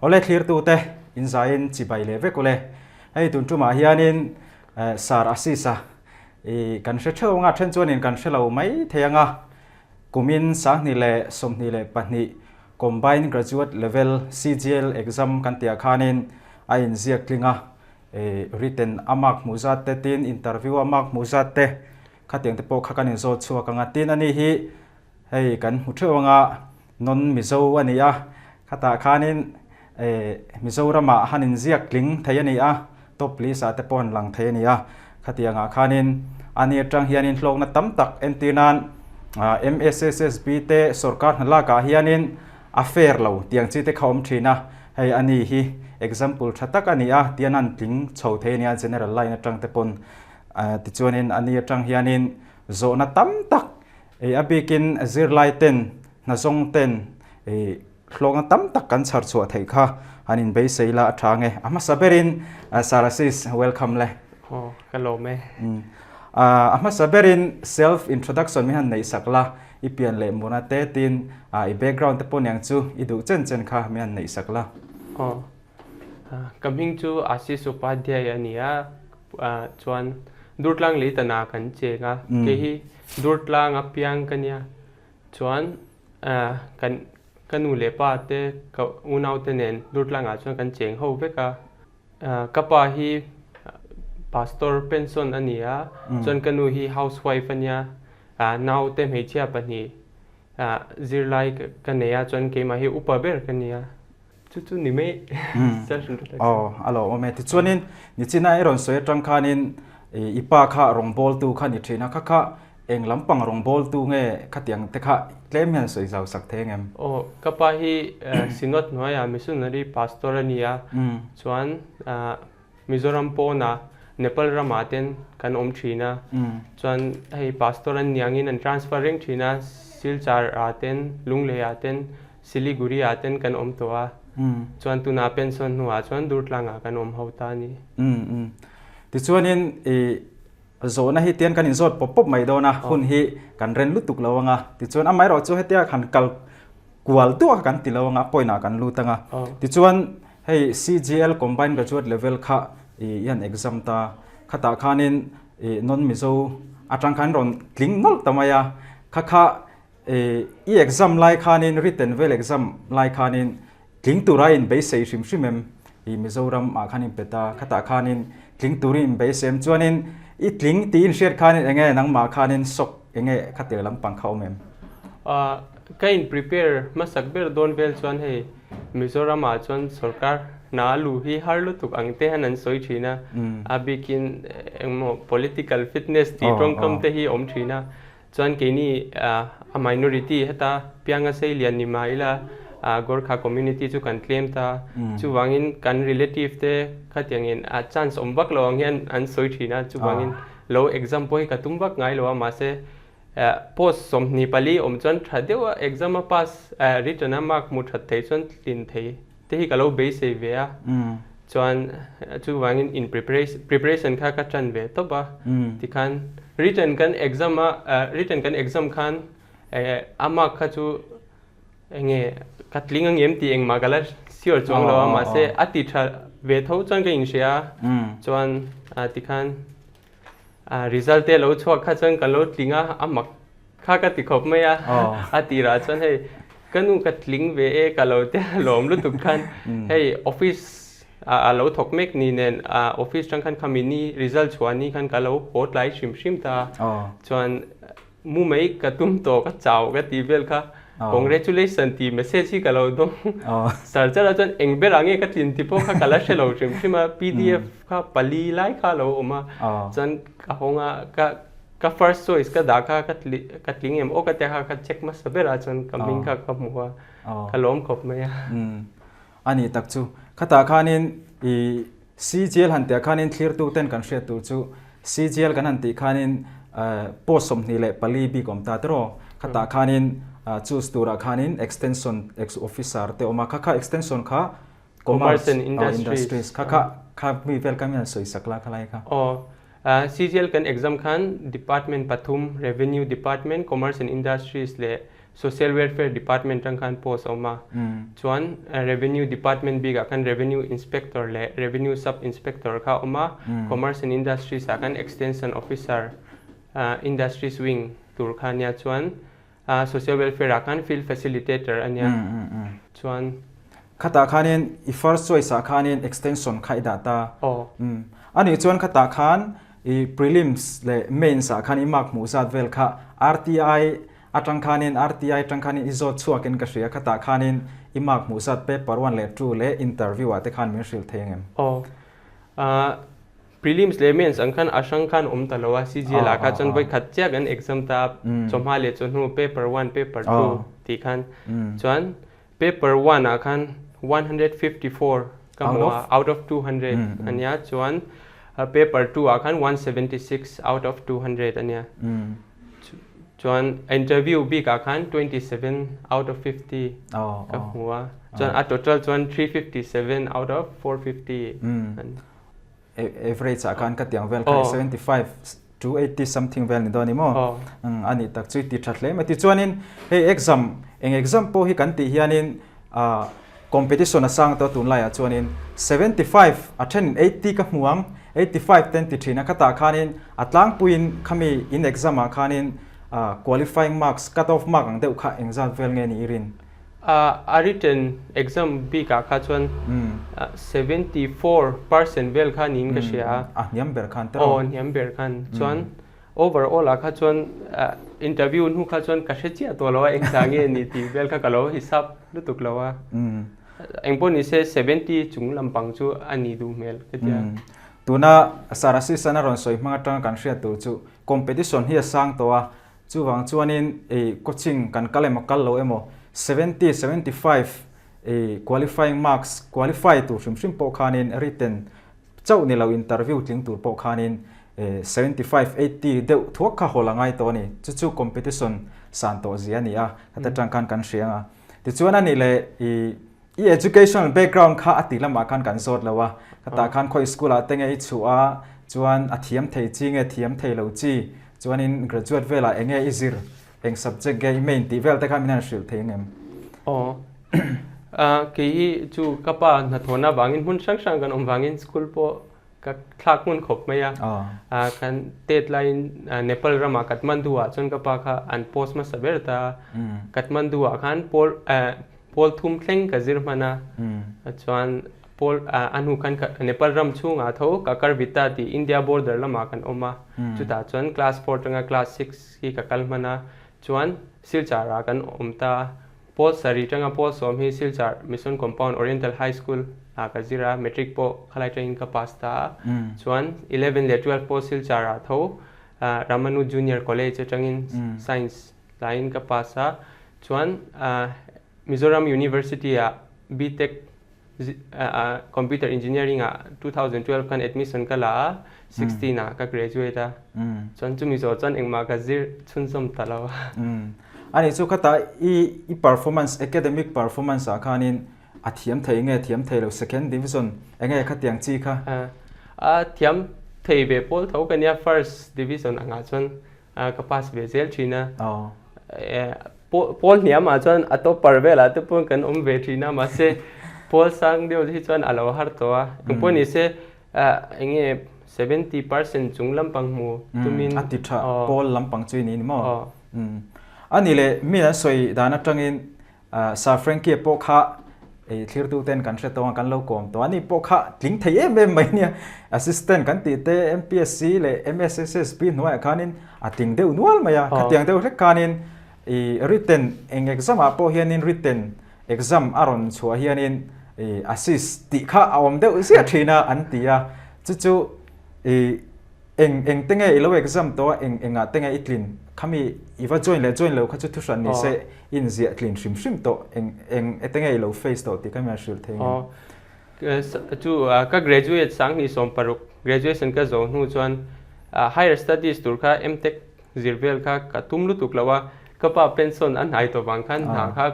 Awle thlirtute in zaiin chibai leh vek ule. Hei tun tumah hianin Sir Asisa i kan hre theuh anga then chuanin kan hre lo mai thei anga kumin 2022 Combined Graduate Level, CGL, exam kan tihah khanin a inziak tling a, written a mark hmuh zat te tin interview a mark hmuh zat te khatiang te pawh kha kan inzawt chhuak ang a. Tin ani hi hei kan hmu theuh anga non Mizo a ni a, khatah khanin Mizoramah han inziak tling thei a ni a, top list ah te pawh han lang thei a ni a, khatiangah khanin ani atang hianin hlawkna tam tak entir nan MSSSB te sorkar hna lakah hianin a fair lo tiang chi te kha awm thin a, hei ani hi example tha tak a ni a tian an tling chho thei a nia general line atang te pawn tichuanin ani atang hianin zawhna tam tak a bikin zirlai ten hnazawng ten Hlawkna tam tak kan chhar chhuah theih kha han in beisei la a tha nge. A hmasa berin Sarasis welcome le. Aw ka lawm e. A hmasa berin self introduction min han neih sak la, i pian leh muna te tin i background te pawh niang chu i duh chen chen kha min han neih sak la. Aw ka hming chu Ashish Upadhyay a ni a, chuan Durtlang Leitana kan cheng a, kei hi Durtlang a piang ka nia, chuan Kan ka nu leh pa te ka unau te nen Durtlangah chuan kan cheng ho vek a. Ka pa hi pastor pension a ni a, chuan ka nu hi housewife a nia. Nau te hmeichhia pahnih zirlai ka nei a, chuan keimah hi upa ber ka nia. Chu chu ni mai. Aw, a lo awm e. Tichuanin nichina i rawn sawi atang khanin i pa kha rawngbawltu kha ni thin a, kha kha eng lampang rawngbawltu nge khatiang te kha tlem hian sawi zau sak thei angem? Aw, ka pa hi Synod hnuaiah Missionary Pastor a ni a, chuan Mizoram pawnah Nepal ramah ten kan awm thin a, chuan hei pastor an niangin an transfer reng thin a, Silchar ah ten, Lunglei ah ten, Siliguri ah ten kan awm tawh a, chuan tunah pension hnuah chuan Durtlangah kan awm ho ta a ni. Tichuanin i zawhna hi tian kan inzawt pawp pawp mai dawn a, hun hi kan ren lutuk lo anga, tichuan amaherawhchu hetia han kal kual duah kan ti lo anga, point ah kan lut anga, tichuan Hei CGL Combined Graduate Level kha i han exam ta, khatah khanin i non Mizo atang khan rawn tling nawlh ta mai a, kha kha i exam lai khanin written vel exam lai khanin tling tura in beisei hrim hrim em i Mizoram ah khan in pe ta, khatah khanin tling turin in beisei em chuanin i tling tiin hriat khanin enge nangmah khanin shock enge khatir lampang kha awm em? Ka in prepare hmasak ber dawn vel chuan hei Mizoram ah chuan sorkar hna a luh hi har lutuk ang te hian an sawi thin a, a bikin engmaw political fitness tih tawngkam te hi awm thin a, chuan keini a minority heta pianga sei lian ni mah ila Gorkha community chu kan tlem ta, chuvangin kan relative te khatiangin a chance awm vak lo ang hian an sawi thin a, chuvangin lo exam pawh hi ka tum vak ngai lo a mahse Post 24 awm chuan tha deuh a exam a pass written a mark hmu that thei chuan tlin thei te hi ka lo beisei ve a chuan chuvangin in preparation kha ka tan ve tawp a tikhan written kan exam a written kan exam khan a mark kha chu enge ka tling angem tih engmah ka la sure chuang lo a mahse a ti tha ve tho chuan ka inhria a chuan tikhan Result te lo chhuak kha chuan ka lo tling a, a mak kha ka ti khawp mai a, a tirah chuan hei ka nu ka tling ve e ka lo tia lawm lutuk khan hei office a lo thawk mek ni nen office tang khan khami ni result chhuah ni khan ka lo haw tlai hrim hrim ta a, chuan Mu mai ka tum tawh ka chau ka tih vel kha congratulation tih message hi ka lo dawng sar char a chuan eng berah nge ka tlin tih pawh kha ka la hre lo hrim hrim a pdf kha pali lai kha a lo awm a chuan ka hawng a ka ka first choice ka dah kha ka ka tling em aw ka tia kha ka check hmasa berah chuan ka hming kha ka hmu a ka lawm khawp mai a. A nih tak chu khatah khanin i CGL han tih ah khanin thlirtu ten kan hriat tur chu CGL kan han tih khanin post 24 bik awm ta tiraw khatah khanin choose turah khanin extension ex officer te awm a kha kha extension kha Commerce and Industries kha kha kha mi vel kha mi han sawi sak la khalai kha. Aw CGL kan exam khan department pathum Revenue Department, Commerce and Industries leh. Social Welfare Department atang khan post a awm a, chuan Revenue Department bikah khan Revenue Inspector leh Revenue Sub Inspector kha a awm a, Commerce and Industries ah khan Extension Officer, Industries Wing tur kha a nia, chuan Social Welfare ah khan Field Facilitator a nia, chuan. Khatah khanin i first choice ah khanin extension kha i dah ta. Aw. Anih chuan khatah khan i prelims leh mains ah khan i mark hmuh zat vel kha RTI atang khanin RTI atang khanin i zawt chhuakin ka hria khatah khanin i mark hmuh zat paper one leh two leh interview ah te khan min hrilh thei angem? Aw. Prelims leh mains ang khan a hrang khan awm ta lo a, CGL ah kha chuan vawi khat chiah kan exam ta a, chawhma leh chawhnu paper one, paper two tih khan chuan Paper one ah khan 154 ka hmu a, out of 200 a nia, chuan paper two ah khan 176 out of 200 a nia. Chuan interview bik ah khan 27 out of 50 ka hmu a, chuan a total chuan 357 out of 450 a ni. Average ah khan ka tiang vel kha 75 to 80 something vel ni dawn ni maw? A nih tak chu i ti tha hle mai. Tichuanin hei exam, eng exam pawh hi kan tih hianin competition a sang tawh tunlaiah chuanin 75 a thenin 80 ka hmu ang, 85 te an ti thin a, khatah khanin a tlangpuiin khami in exam ah khanin qualifying marks, cut off mark ang deuh kha engzat vel nge ni i rin? A written exam bikah kha chuan 74% vel kha niin ka hria a. A hniam ber khan tawh. Aw, a hniam ber khan. Chuan overall ah kha chuan interview hnu kha chuan ka hre chiah tawh lo a, engzah nge ni tih vel kha ka lo hisap lutuk lo a. Engpawh ni se 70 chung lampang chu a nih duh hmel ka tia. Tuna Sir Assistant a rawn sawi hmang atanga kan hriat tur chu competition hi a sang tawh a, Chuvang chuanin ei coaching kan kal emaw kal lo emaw 70, 75 ei qualifying marks qualify tur hrim hrim pawh khanin written chauh ni lo interview tling tur pawh khanin 75, 80 deuh thuak kha hawl a ngai tawh a ni. Chu chu competition san tawh zia a ni a, heta tang khan kan hria ang a. Tichuan a nih leh i I educational background kha a tih lamah khan kan zawt lo a, khatah khan khawi school ah te nge i chhuah a, chuan a thiam thei chi nge thiam thei lo chi, chuanin graduate velah eng nge i zir, eng subject nge i main tih vel te kha min han hrilh thei ang em? Aw, kei hi chu ka pa hnathawhna vangin hmun hrang hrang kan awm vangin school pawh ka thlak hmun khawp mai a, kan tet laiin Nepal ramah Kathmandu ah chuan ka pa kha an post hmasa ber ta a, Kathmandu ah khan pawl pawl thum thleng ka zir hman a, chuan pawl a hnu khan Nepal ram chhungah tho Kakarvita tih India border lamah kan awm a, chutah chuan class four atanga class six hi ka kal hman a, chuan Silchar ah kan awm ta a, pawl sarih atanga pawl sawm hi Silchar Mission Compound Oriental High School ah ka zir a, matric pawh khalai atangin ka pass ta a, chuan eleven leh twelve pawh Silchar ah tho Ramanu Junior College atangin science Tlaiin ka pass a, chuan Mizoram University ah BTech Computer Engineering ah 2012 khan admission ka la a, 16 ah ka graduate a, chuan chumi zawh chuan engmah ka zir chhunzawm ta lo a. Ani chu khata i i performance academic performance ah khanin a thiam thei nge thiam thei lo second division enge khatiang chi kha? A thiam thei ve pawl tho ka nia first division angah chuan ka pass ve zel thin a pawl hniamah chuan a topper velah te pawh kan awm ve thin a mahse pawl sang deuh hi chuan a lo har tawh a engpawh ni se eng nge 70% chung lampang hmu tumin a ti tha pawl lampang chu i ni maw a ni leh mi an sawi dan atangin Sir Frankie pawh kha ei thlirtu ten kan hre tawng a, kan lo kawm tawh a, ani pawh kha tling thei em em mai nia. Assistant kan tih te MPSC leh MSSSB hnuaiah khanin a tling deuh nual mai a, khatiang deuh hlek khanin i written eng exam ah pawh hianin written exam a rawn chhuah hianin i assist tih kha a awm deuh ziah thin a an ti a, chu chu i Eng eng te nge i lo exam tawh a, eng engah te nge i tlin? Khami i va join leh join lo kha chu thuhran ni se i inziah tlin hrim hrim tawh. Eng eng te nge i lo face tawh tih kha mi han hrilh thei ngem? Chu ka graduate 2016 graduation ka zo hnu chuan higher studies tur kha MTech zir vel kha ka tum lutuk lo a, ka pa pension a hnai tawh vang khan hna kha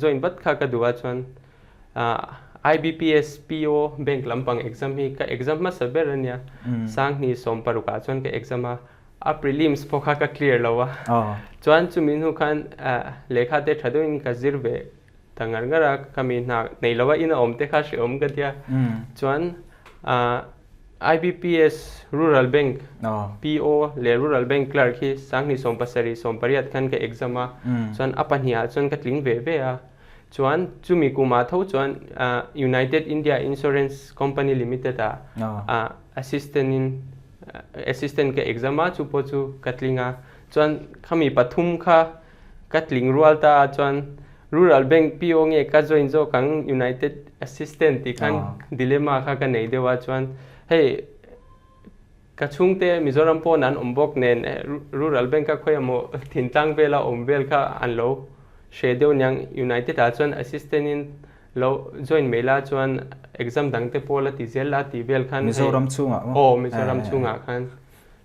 join vat kha ka duh a chuan IBPS PO bank lampang exam hi ka exam hmasa ber a nia. 2016 ah chuan ka exam a. a prelims pawh kha ka clear lo a. Chuan chumi hnu khan lehkha te tha deuhin ka zir ve ta ngar ngar a, ka mi hna nei lo a ina awm te kha hrehawm ka tia. Chuan IBPS Rural Bank PO leh Rural Bank Clerk hi Sanghnih 70 18 khan ka exam a, chuan a pahnihah chuan ka tling ve ve a. Chuan chumi kumah tho chuan United India Insurance Company Limited ah assistant in assistant ka exam a, chu pawh chu ka tling a. Chuan khami pathum kha ka tling rual ta a, chuan Rural Bank PO nge ka join zawk ang United Assistant tih khan dilemma kha ka nei deuh a, chuan hei ka chhungte Mizoram pawn an awm bawk nen Rural Bank a khawi emaw thintlang vela awm vel kha an lo hre deuh niang United ah chuan Assistant in lo join mai la chuan exam dang te pawh la ti zel la tih vel khan hei Mizoram chhungah maw? Aw Mizoram chhungah khan.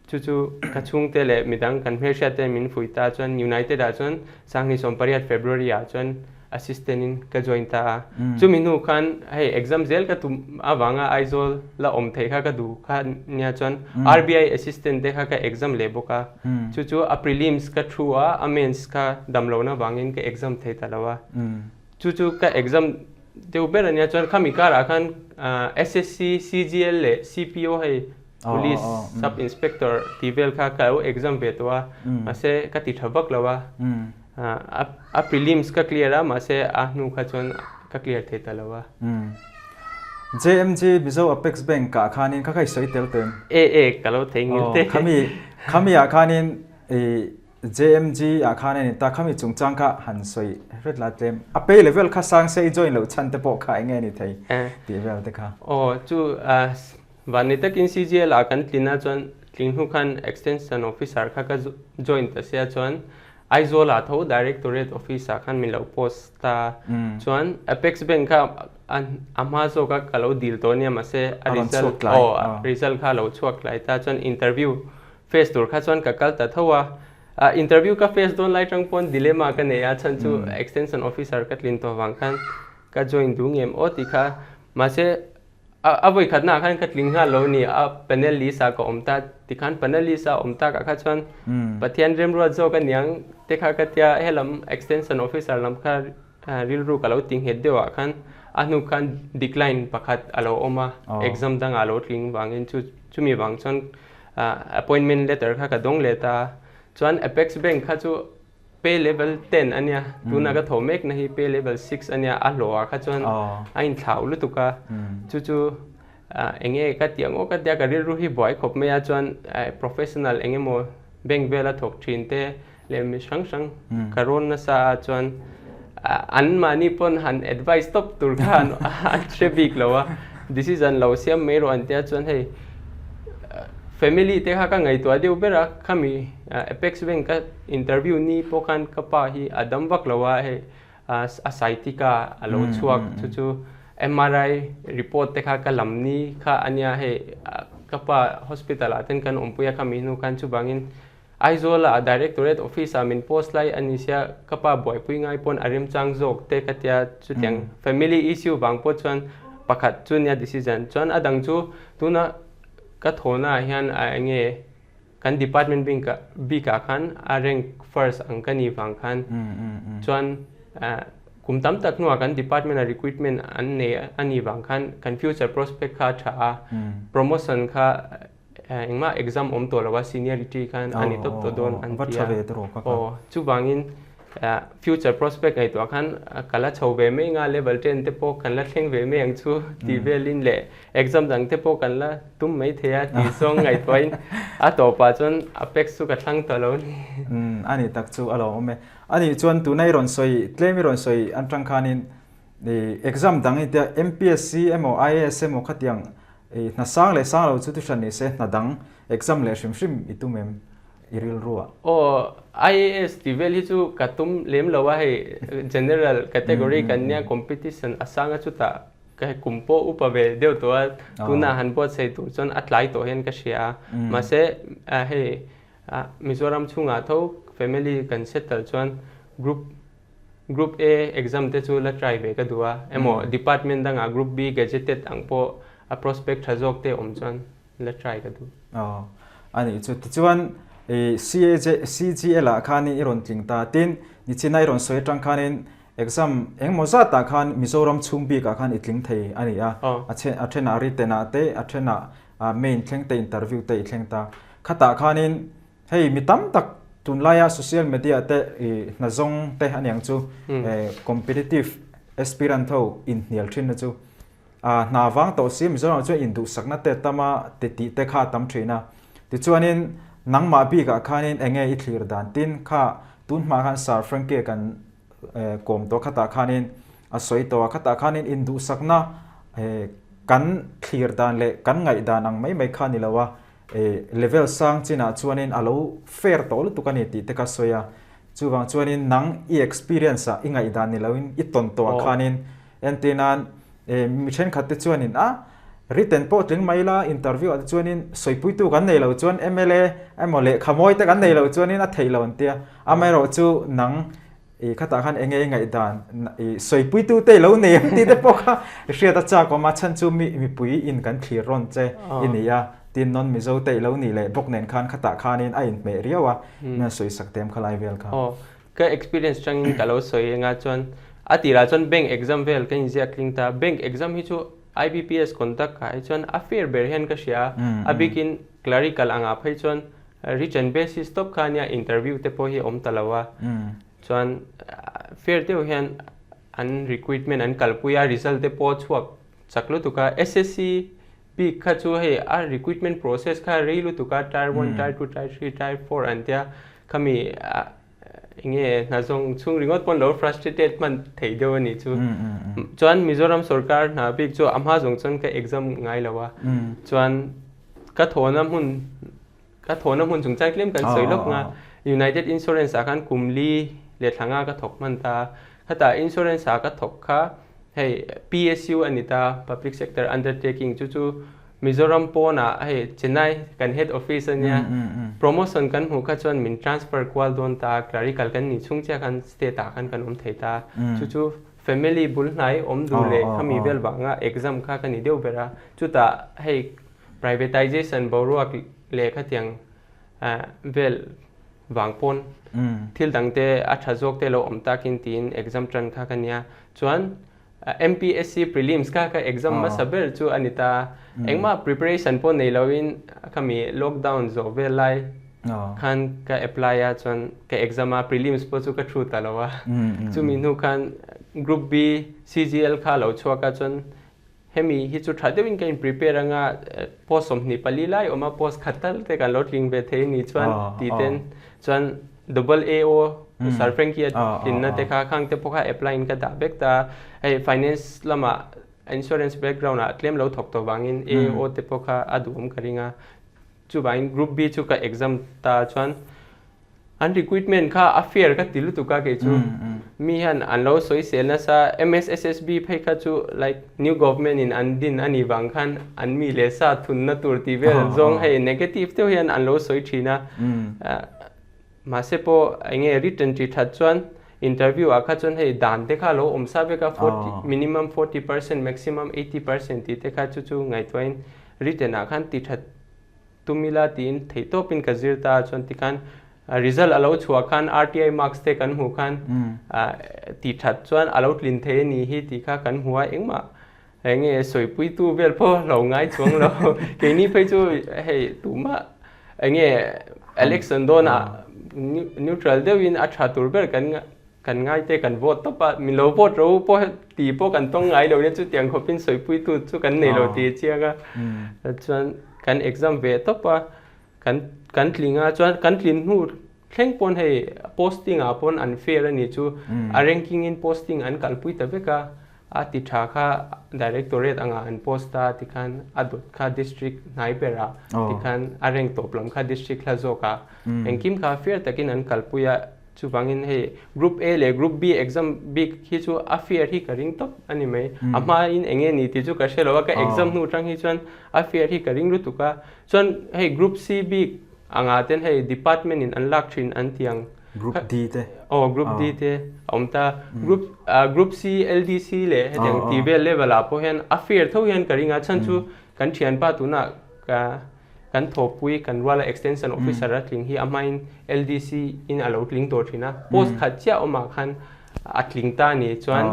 Chu chu ka chhungte leh midang kan hmelhriat ten min fuih ta chuan United ah chuan Sanghnih 18 February ah chuan assistant in ka join ta a. Chumi hnu khan hei exam zel ka tum avanga Aizawl la awm theih kha ka duh kha nia chuan RBI assistant te kha ka exam leh bawk a. Chu chu a prelims ka thu a, a mains kha dam lohna vangin ka exam thei ta lo a. Chu chu ka exam deuh ber a nia chuan khami karah khan SSC, CGL leh CPO hei Police Sub Inspector tih vel kha ka lo exam ve tawh a, mahse ka ti tha vak lo a. A prelims ka clear a, mahse a hnu kha chuan ka clear thei ta lo a. JMG Mizo Apex Bank ah khanin kha kha i sawi tel tawh em? E e, ka lo thei ngil te. Khami khami ah khanin i JMG ah khan a ni ta, khami chungchang kha han sawi hret la tlem. A pay level kha sang se i join loh chhan te pawh kha eng nge ni thei tih vel te kha. Aw chu Vanni takin CGL ah kan tlin a chuan tling hnu khan Extension Officer kha ka join ta sia chuan Aizawl ah tho Directorate Office ah khan min lo post ta chuan Apex Bank kha a hma zawk a ka lo dil tawh ania mahse a result aw result kha a lo chhuak tlai ta chuan interview face tur kha chuan ka kal ta tho a interview ka face dawn lai tang pawn dilemma ka nei a chhan chu Extension Officer ka tlin tawh vang khan ka join duh ngem aw tih kha mahse A vawi khatnaah khan ka tling nghal lo ni, a panel list ah ka awm ta tikhan panel list ah awm takah kha chuan Pathian remruat zawk a niang te kha ka tia helam extension officer lam kha rilru ka lo ti nghet deuh ah khan a hnu khan decline pakhat a lo awm a, exam dangah a lo tling vangin chu chumi vang chuan appointment letter kha ka dawng leh ta a, chuan Apex Bank kha chu Pay level 10 ania, tuna ka tho mek na hi pay level 6 ania, a hlawh ah kha chuan a inthlau lutuk a, chu chu enge ka tih ang aw ka tia ka rilru hi buai khawp mai a, chuan professional eng emaw bank vela thawk thin te leh mi hrang hrang ka rawn nasa a, chuan an mahni pawn han advice tawp tur khan an hre bik lo a, decision lo siam mai rawh an tia chuan hei family te kha ka ngaihtuah deuh ber a, khami Apex Bank ka Interview ni pawh khan ka pa hi a dam vak lo a, hei a sciatica a lo chhuak chu chu MRI report te kha ka lam ni kha a nia hei ka pa hospital ah ten kan awmpui a khami hnu khan chuvangin Aizawl ah Directorate office ah min post lai a ni sia ka pa buaipui ngai pawn a remchang zawk te ka tia chutiang family issue vang pawh chuan pakhat chu nia decision chuan a dang chu tuna ka thawhna ah hian a enge Kan department bikah khan a rank first ang ka nih vang khan chuan kum tam tak hnuah kan department a recruitment an nei a nih vang khan kan future prospect kha a tha a, promotion kha engmah exam awm tawh lo a seniority khan a ni tawp tawh dawn an ti a. Aw chuvangin Future prospect ngaihtuah khan ka la chho ve mai nga level 10 te pawh kan la thleng ve mai ang chu tih velin leh exam dang te pawh kan la tum mai thei a tih zawng ngaihtuahin a tawpah chuan apex chu ka thlang ta lo ni. Umm a nih tak chu a lo awm e. A nih chuan tuna i rawn sawi tlem i rawn sawi atang khanin i exam dang i tia MPSC emaw IAS emaw khatiang i hna sang leh sang lo chu thu hran ni se hna dang exam leh hrim hrim i tum em? I rilru ah. Aw, IAS tih vel hi chu ka tum lem lo a, hei general category kan nia competition a sang a chutah ka hei kum pawh upa ve deuh tawh a, tunah han buatsaih tur chuan a tlai tawh hian ka hria a, mahse hei Mizoram chhungah tho family kan settle chuan group Group A exam te chu la try ve ka duh a, emaw department dangah Group B gazetted ang pawh a prospect tha zawk te awm chuan la try ka duh. Aw, a nih chu. Tichuan, I CAJ CGL ah khanin i rawn tling ta. Tin, nichina i rawn sawi atang khanin exam engmaw zatah khan Mizoram chhung bikah khan i tling thei a ni a. A then a thenah written ah te, a thenah main thleng te interview te i thleng ta. Khatah khanin hei mi tam tak tunlaia social media te i hna zawng te a niang chu competitive aspirant ho inhnial thinna chu A hna vang tawh si Mizoramah chuan induhsakna te tam a ti tih te kha a tam thin a. Tichuanin nangmah bikah khanin eng nge i thlir dan tin kha tun hmaah khan Sir Frankie kan kawm tawh khatah khanin a sawi tawh a, khatah khanin induhsakna kan thlir dan leh kan ngaih dan ang mai mai kha ni lo a, level sang chinah chuanin a lo fair tawh lutuk a ni tih te kha sawi a. Chuvang chuanin nang i experience ah i ngaih dan ni loin i tawn tawh ah khanin Entir nan, mi thenkhat te chuanin a written pawh tling mai ila interview ah te chuanin sawipuitu kan nei lo chuan mla emaw lehkha mawi te kan nei lo chuanin a theih lo an tia. Amaherawh chu nang i khatah khan enge i ngaihdan i sawipuitu te i lo nei ang tih te pawh kha hriat a chak awm a, chhan chu mi mipui in kan thlir rawn che i ni a, tin non Mizo te i lo nih leh bawk nen khan khatah khanin a inhmeh riau a, min sawisak tem khalai vel kha. Ka experience tangin ka lo sawi eng a chuan a tirah chuan bank exam vel ka inziak tling ta. Bank exam hi chu IBPS conduct ah hi chuan a fair ber hian ka hria a, a bikin clerical angah phei chuan written basis tawp kha ania interview te pawh hi a awm ta lo a, chuan fair deuh hian an recruitment an kalpui a, result te pawh a chhuak chak lutuk a. SSC bik kha chu hei a recruitment process kha rei lutuk a, tier one, tier two, tier three, tier four an tia khami Enge hna zawng chhung ringawt pawn lo frustrated hman thei deuh a nih chu. Chuan Mizoram sorkar hna bik chu a hma zawng chuan ka exam ngai lo a. Chuan ka thawhna hmun ka thawhna hmun chungchang tlem kan sawi lawk nga United Insurance ah khan kum li leh thla nga ka thawk hman ta a. Khatah insurance ah ka thawk kha hei PSU a ni ta Public Sector Undertaking chu chu Mizoram pawnah hei Chennai kan head office a nia, promotion kan hmuh kha chuan min transfer kual dawn ta, clerical kan nih chhung chiah khan state ah khan kan awm thei ta. Chu chu family bul hnai awm duh leh khami vel vanga exam kha ka ni deuh ber a. Chutah hei privatization boruak leh khatiang vel vang pawn thil dangte a tha zawk te lo awm takin tiin exam tan kha ka nia. Chuan MPSC prelims kha ka exam hmasa ber chu a ni ta. Engmah preparation pawh nei loin khami lockdown zawh vel lai khan ka apply a chuan ka exam a prelims pawh chu ka thu ta lo a. Chumi hnu khan group B CGL kha lo chhuak a chuan hemi hi chu tha deuhin ka in prepare anga post 24 lai awm a post khat tal te kan lo tling ve thei ni chuan tih ten chuan Double AO Sir Frankie a tlinna te kha khang te pawh kha apply in ka dah vek ta a, hei finance lamah insurance background ah tlem lo thawk tawh vangin AO te pawh kha a duhawm ka ring a, chuvangin group B chu ka exam ta chuan an recruitment kha a fair ka ti lutuk a kei chu mi hian an lo sawi sel nasa MSSSB phei kha chu like new government in an din a nih vang khan an mi leh sa thunna tur tih vel zawng hei negative deuh hian an lo sawi thin a. Mahse pawh eng nge written tih that chuan interview ah kha chuan hei dan te kha a lo awm sa vek a, forty minimum 40% maximum 80% tih te kha chu chu ngaihtuahin written ah khan ti that tum ila tiin theihtawpin ka zir ta a chuan tikhan result a lo chhuah khan RTI marks te kan hmuh khan ti that chuan a lo tlin thei a nih hi tih kha kan hmu a, engmah eng nge sawipuitu vel pawh lo ngai chuang lo keini phei chu hei tumah eng nge election dawnah neutral deuhin a tha tur ber kan kan ngai te kan vote tawp a min lo vote ro pawh tih pawh kan tawng ngai lo nia chutiang khawpin sawipuitu chu kan nei lo tih a chiang a chuan kan exam ve tawp a kan kan tling a chuan kan tlin hnu thleng pawn hei posting ah pawn an fair a nih chu a ranking in posting an kalpui ta vek a A ti tha kha Directorate anga an post a tikhan a dawt kha District hnai berah tikhan a rank tawp lam kha District hla zawk a engkim kha fair takin an kalpui a chuvangin hei Group A leh Group B exam bik hi chu a fair hi ka ring tawp a ni mai a hmain eng nge ni tih chu ka hre lo a ka exam hnu tang hi chuan a fair hi ka ring lutuk a chuan hei Group C bik Anga ten hei department in an lak thin an ti ang. Group D te. Aw group D te a awm ta. Group group C LDC leh hetiang tih vel level ah pawh hian a fair tho hian ka ring a chhan chu kan thianpa tunah ka kan thawhpui kan ruala extension officer a tling hi a hmain LDC in a lo tling tawh thin a, post khat chiah awmah khan a tling ta a ni. Chuan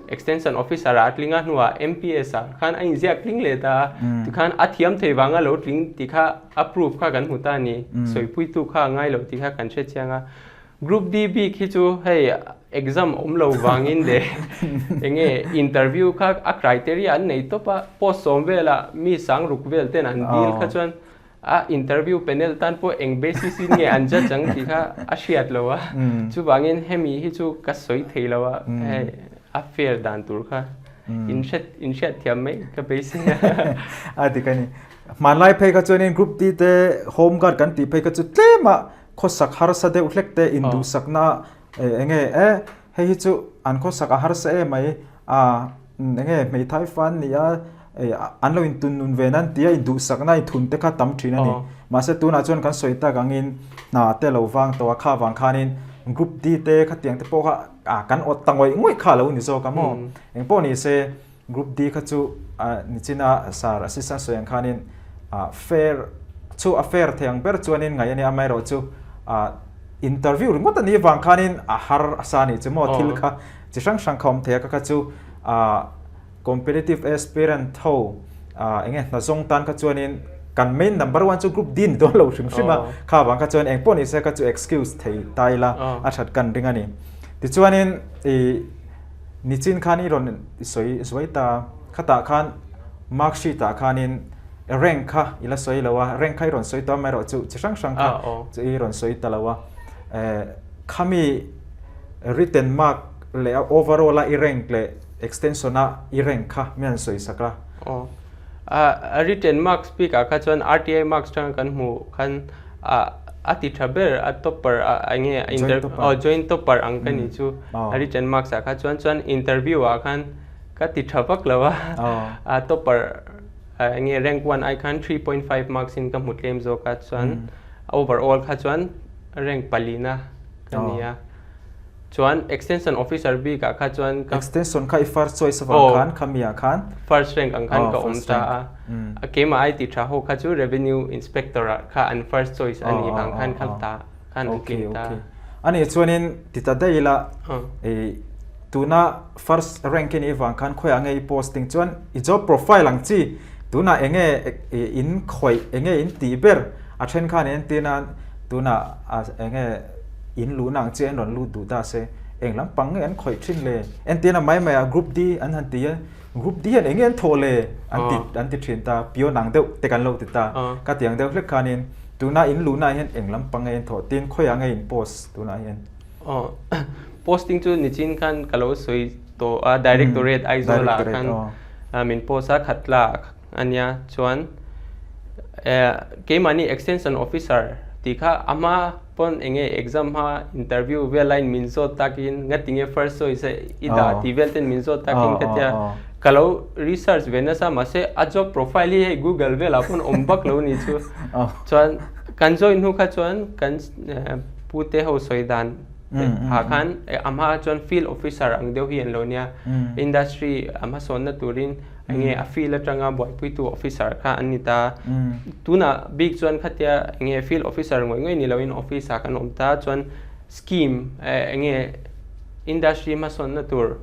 extension officer ah a tling a hnuah MPS ah khan a inziak tling leh ta a, tikhan a thiam thei vanga lo tling tih kha a proof kha kan hmu ta a ni, sawipuitu kha a ngai lo tih kha kan hre chiang a. Group D bik hi chu hei exam awm lo vangin leh enge interview kha a criteria an nei tawp a, post sawm velah mi sang ruk vel ten an dil kha chuan a interview panel tan pawh eng basis in nge an judge ang tih kha a hriat lo a, chuvangin hemi hi chu ka sawi thei lo a, hei a fair dan tur kha inhriat inhriat thiam mai ka beisei a. A dik a ni. Hmanlai phei kha chuanin group D te home guard kan tih phei kha chu tlem a khawsak harsa deuh hlek te induhsakna enge e hei hi chu an khawsak a harsa em mai a enge hmeithai fan ni a an lo intun nun ve nan tia induhsakna inthun te kha tam thin a ni. Mahse tunah chuan kan sawi tak angin hna te lo vang tawh a kha vang khanin group D te khatiang te pawh kha kan awt ta ngawih ngawih kha a lo ni zawk a maw. Engpawh ni se Group D kha chu nichina Sir Assistant sawi ang khanin fair chu a fair thei ang ber chuanin ngaih a nia, amaherawhchu interview ringawt a nih avang khanin a har a sa nih chu maw thil kha chi hrang hrang kha awm thei a, kha kha chu competitive aspirant ho eng nge hna zawng tan kha chuanin kan main number one chu Group D ni dawn lo hrim hrim a, kha avang kha chuan engpawh ni se kha chu excuse thei ta ila a that kan ring a ni. Tichuanin ih. Nichin khan i rawn sawi zuai ta, khatah khan mark sheet ah khanin rank kha i la sawi lo a, rank kha i rawn sawi tawh amaherawh chu chi hrang hrang kha chu i rawn sawi ta lo a. Khami written mark leh a overall a i rank leh extension a i rank kha min han sawi sak a. Aw. A written marks bik ah kha chuan RTI marks tanga kan hmuh khan a ti tha ber a topper a enge aw joint topper ang ka ni chu a written marks ah kha chuan chuan interview ah khan ka ti tha vak lo a a topper enge rank one ai khan 3.5 marks in ka hmu tlem zawk a chuan overall kha chuan rank palina ka ni a. Chuan extension officer bik ah kha chuan ka Extension kha i first choice avang khan khami ah khan first rank ang khan ka awm ta a. A keimah ai ti tha ho kha chu revenue inspector ah kha an first choice a nih vang khan kha ta khan an tling ta. Ani chuanin ti ta daih ila i tuna first rank i nih vang khan khawiah nge i posting chuan i job profile ang chi tunah enge in khawih enge in tih ber a then khan en tir nan tunah enge in luhna ang chi an rawn lut duh ta se eng lampang nge an khawih thin le entirna mai mai ah group D an han ti a group D hian enge an thawh le an ti an ti thin ta pion ang deuh te kan lo ti ta ka ti ang deuh hlek khanin tuna in luhna ah hian eng lampang nge in thawh tin khawiah nge in post tunah hian. Aw posting chu nichin khan ka lo sawi tawh a directorate Aizawl ah khan min post a khat tlak a nia chuan keimahni extension officer tih kha a hma pawn eng nge exam hma interview vel laiin min zawt takin ngatinge first choice a i dah tih vel ten min zawt takin ka tia ka lo research ve nasa mahse a job profile hi hei google velah pawn awm vak lo ni chu chuan kan join hnu kha chuan kan Pute ho sawi dan ah khan a hma chuan field officer ang deuh hi an lo nia. Industry a hmasawnna turin enge a field atanga buaipuitu officer kha an ni ta. Tunah bik chuan khatia enge field officer ngawih ngawih ni loin office ah kan awm ta chuan scheme enge industry hmasawnna tur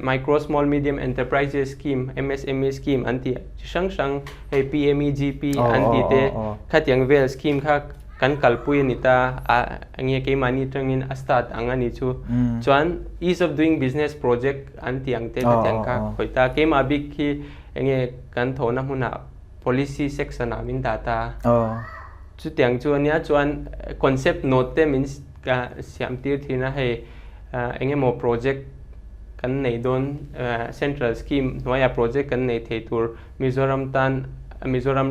micro small medium enterprises scheme MSME scheme an tih chi hrang hrang hei PMEGP an tih te khatiang vel scheme kha kan kalpui a ni ta a enge keimahni atangin a start ang a ni chu chuan ease of doing business project an tih ang te ka ti ang kha khawih ta keimah bik hi enge kan thawhna hmunah policy section ah min dah ta chutiang chu ania chuan concept note te min siam tir thin a hei engemaw project kan nei dawn central scheme hnuaiah project kan nei thei tur Mizoram tan Mizoram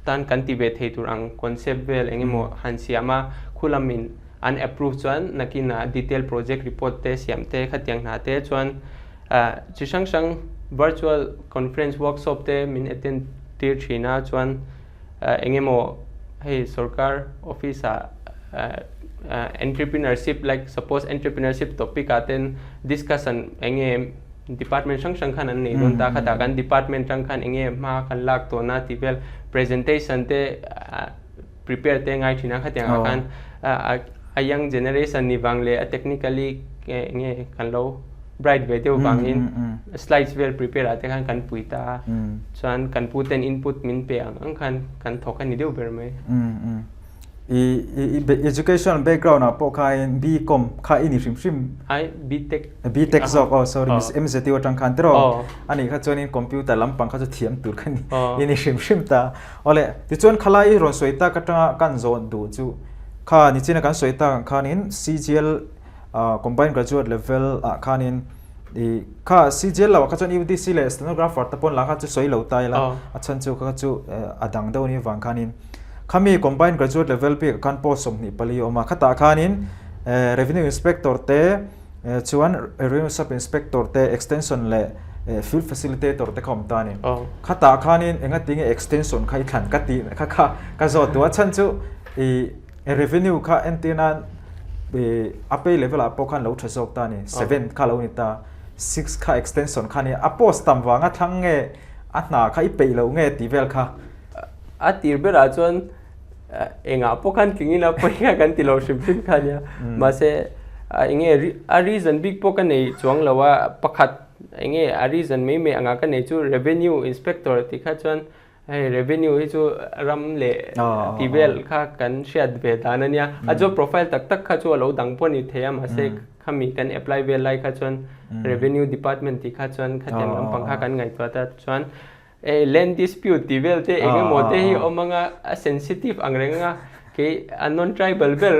tan kan ti ve thei tur ang concept vel eng emaw han siam a, khu lamin an approve chuan nakinah detail project report te siam te khatiang hna te chuan chi hrang hrang virtual conference workshop te min attend tir thin a chuan eng emaw hei sorkar office ah entrepreneurship like suppose entrepreneurship topic ah ten discussion eng nge. department hrang hrang khan an nei dawn ta khatah kan department tang khan enge hma kan lak tawhna tih vel presentation te prepare te ngai thin a khatiang ah khan a young generation ni vang leh a technically enge kan lo bright ve deuh vangin slides vel prepare ah te khan kan pui ta a chuan kan pu ten input min pe ang ang khan kan thawk a ni deuh ber mai. I i education background ah pawh khain BCom kha i ni hrim hrim. Ai BTech. BTech zawk aw sorry MZU atang khan tiraw anih kha chuanin computer lampang kha chu thiam tur kha ni i ni hrim hrim ta. Awle tichuan khalai i rawn sawi tak atanga kan zawn duh chu kha nichina kan sawi tak ang khanin CGL combined graduate level ah khanin i kha CGL lo ah kha chuan UDC leh stenographer te pawn lah kha chu sawi lo ta ila a chhan chu kha chu a dang deuh anih avang khanin Khami Combined Graduate Level bikah khan post 24 a awm a, khatah khanin Revenue Inspector te chuan Revenue Sub Inspector te Extension leh Field Facilitator te kha awm ta a ni. Khatah khanin engatinge Extension kha i thlan ka tih kha kha ka zawt duh a, chhan chu i Revenue kha entir nan a pay level ah pawh khan lo tha zawk ta a ni, seven kha lo ni ta, six kha Extension kha a ni, a post tam vanga thlang nge a hna kha i peih loh nge tih vel kha. A tir berah chuan engah pawh khan tling ila pawi kha kan ti lo hrim hrim kha ania. Mahse enge a reason bik pawh ka nei chuang lo a, pakhat enge a reason mai mai anga ka nei chu revenue inspector tih kha chuan hei revenue hi chu ram leh tih vel kha kan hriat ve dan ania. A job profile tak tak kha chu a lo dang pawh a ni thei a mahse khami kan apply vel lai kha chuan revenue department tih kha chuan khatiang lampang kha kan ngaihtuah ta chuan Ei land dispute tih vel te eng emaw te hi awm anga a sensitive ang reng anga kei a non tribal ber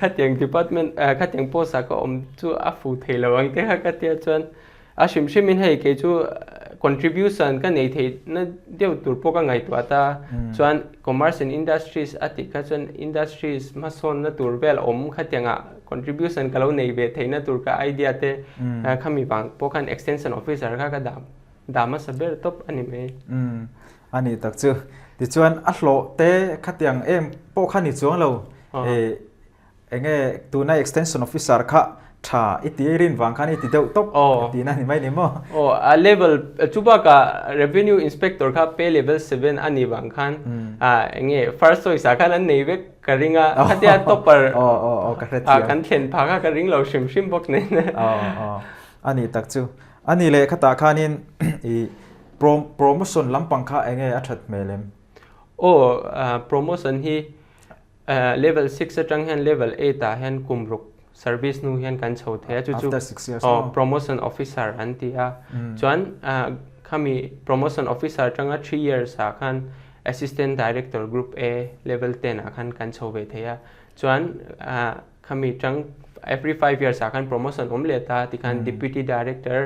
khatiang department khatiang post ah ka awm chu a fu thei lo ang te kha ka tia chuan a hrim hrim in hei kei chu contribution ka nei theih na deuh tur pawh ka ngaihtuah ta chuan commerce and industries a tih kha chuan industries hmasawn na tur vel awm khatiang ah contribution ka lo nei ve theih na tur ka idea te khami vang pawh khan extension officer kha ka dah. Dah hmasa ber tawp a ni mai. Umm, a nih tak chu. Tichuan a hlawh te khatiang em pawh kha ni chuang lo. Eh, enge tuna extension officer kha tha i ti rin vang khan i ti deuh tawp tihna a ni mai ni maw? Aw, a level chu bakah revenue inspector kha pay level seven a nih vang khan enge first choice ah khan an nei vek ka ring a, khatia topper kan thlen phah kha ka ring lo hrim hrim bawk nen. Aw, aw, a nih tak chu. A nih leh khatah khanin i promotion lampang kha enge a that hmel em? Aw, promotion hi level 6 atang hian level 8 ah hian kum ruk service hnu hian kan chho thei a, chu chu promotion officer an ti a. Chuan khami promotion officer atanga 3 years ah khan assistant director group A level 10 ah khan kan chho ve thei a. Chuan Khami tang every 5 years ah khan promotion awm leh ta tikhan deputy director,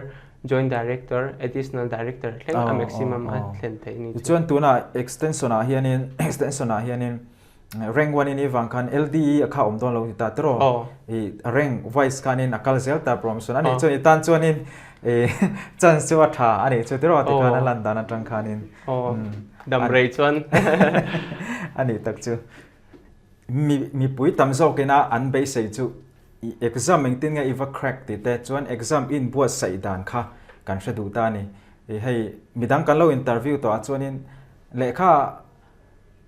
joint director, additional director thleng a maximum a thlen theih ni chu. Chuan tunah extension ah hianin extension ah hianin rank 1 in i vang khan LDE a kha awm dawn lo ti ta tiraw? I rank wise khanin a kal zel ta promotion a nih chuan i tan chuanin i chance chu a tha a nih chu tiraw tikhan a lan dan atang khanin. Dam rei chuan. A nih tak chu. Mipui tam zawkina an beisei chu i exam engtin nge i va crack tih te chuan exam i inbuatsaih dan kha kan hre duh ta a ni. Hei midang kan lo interview tawh ah chuanin lehkha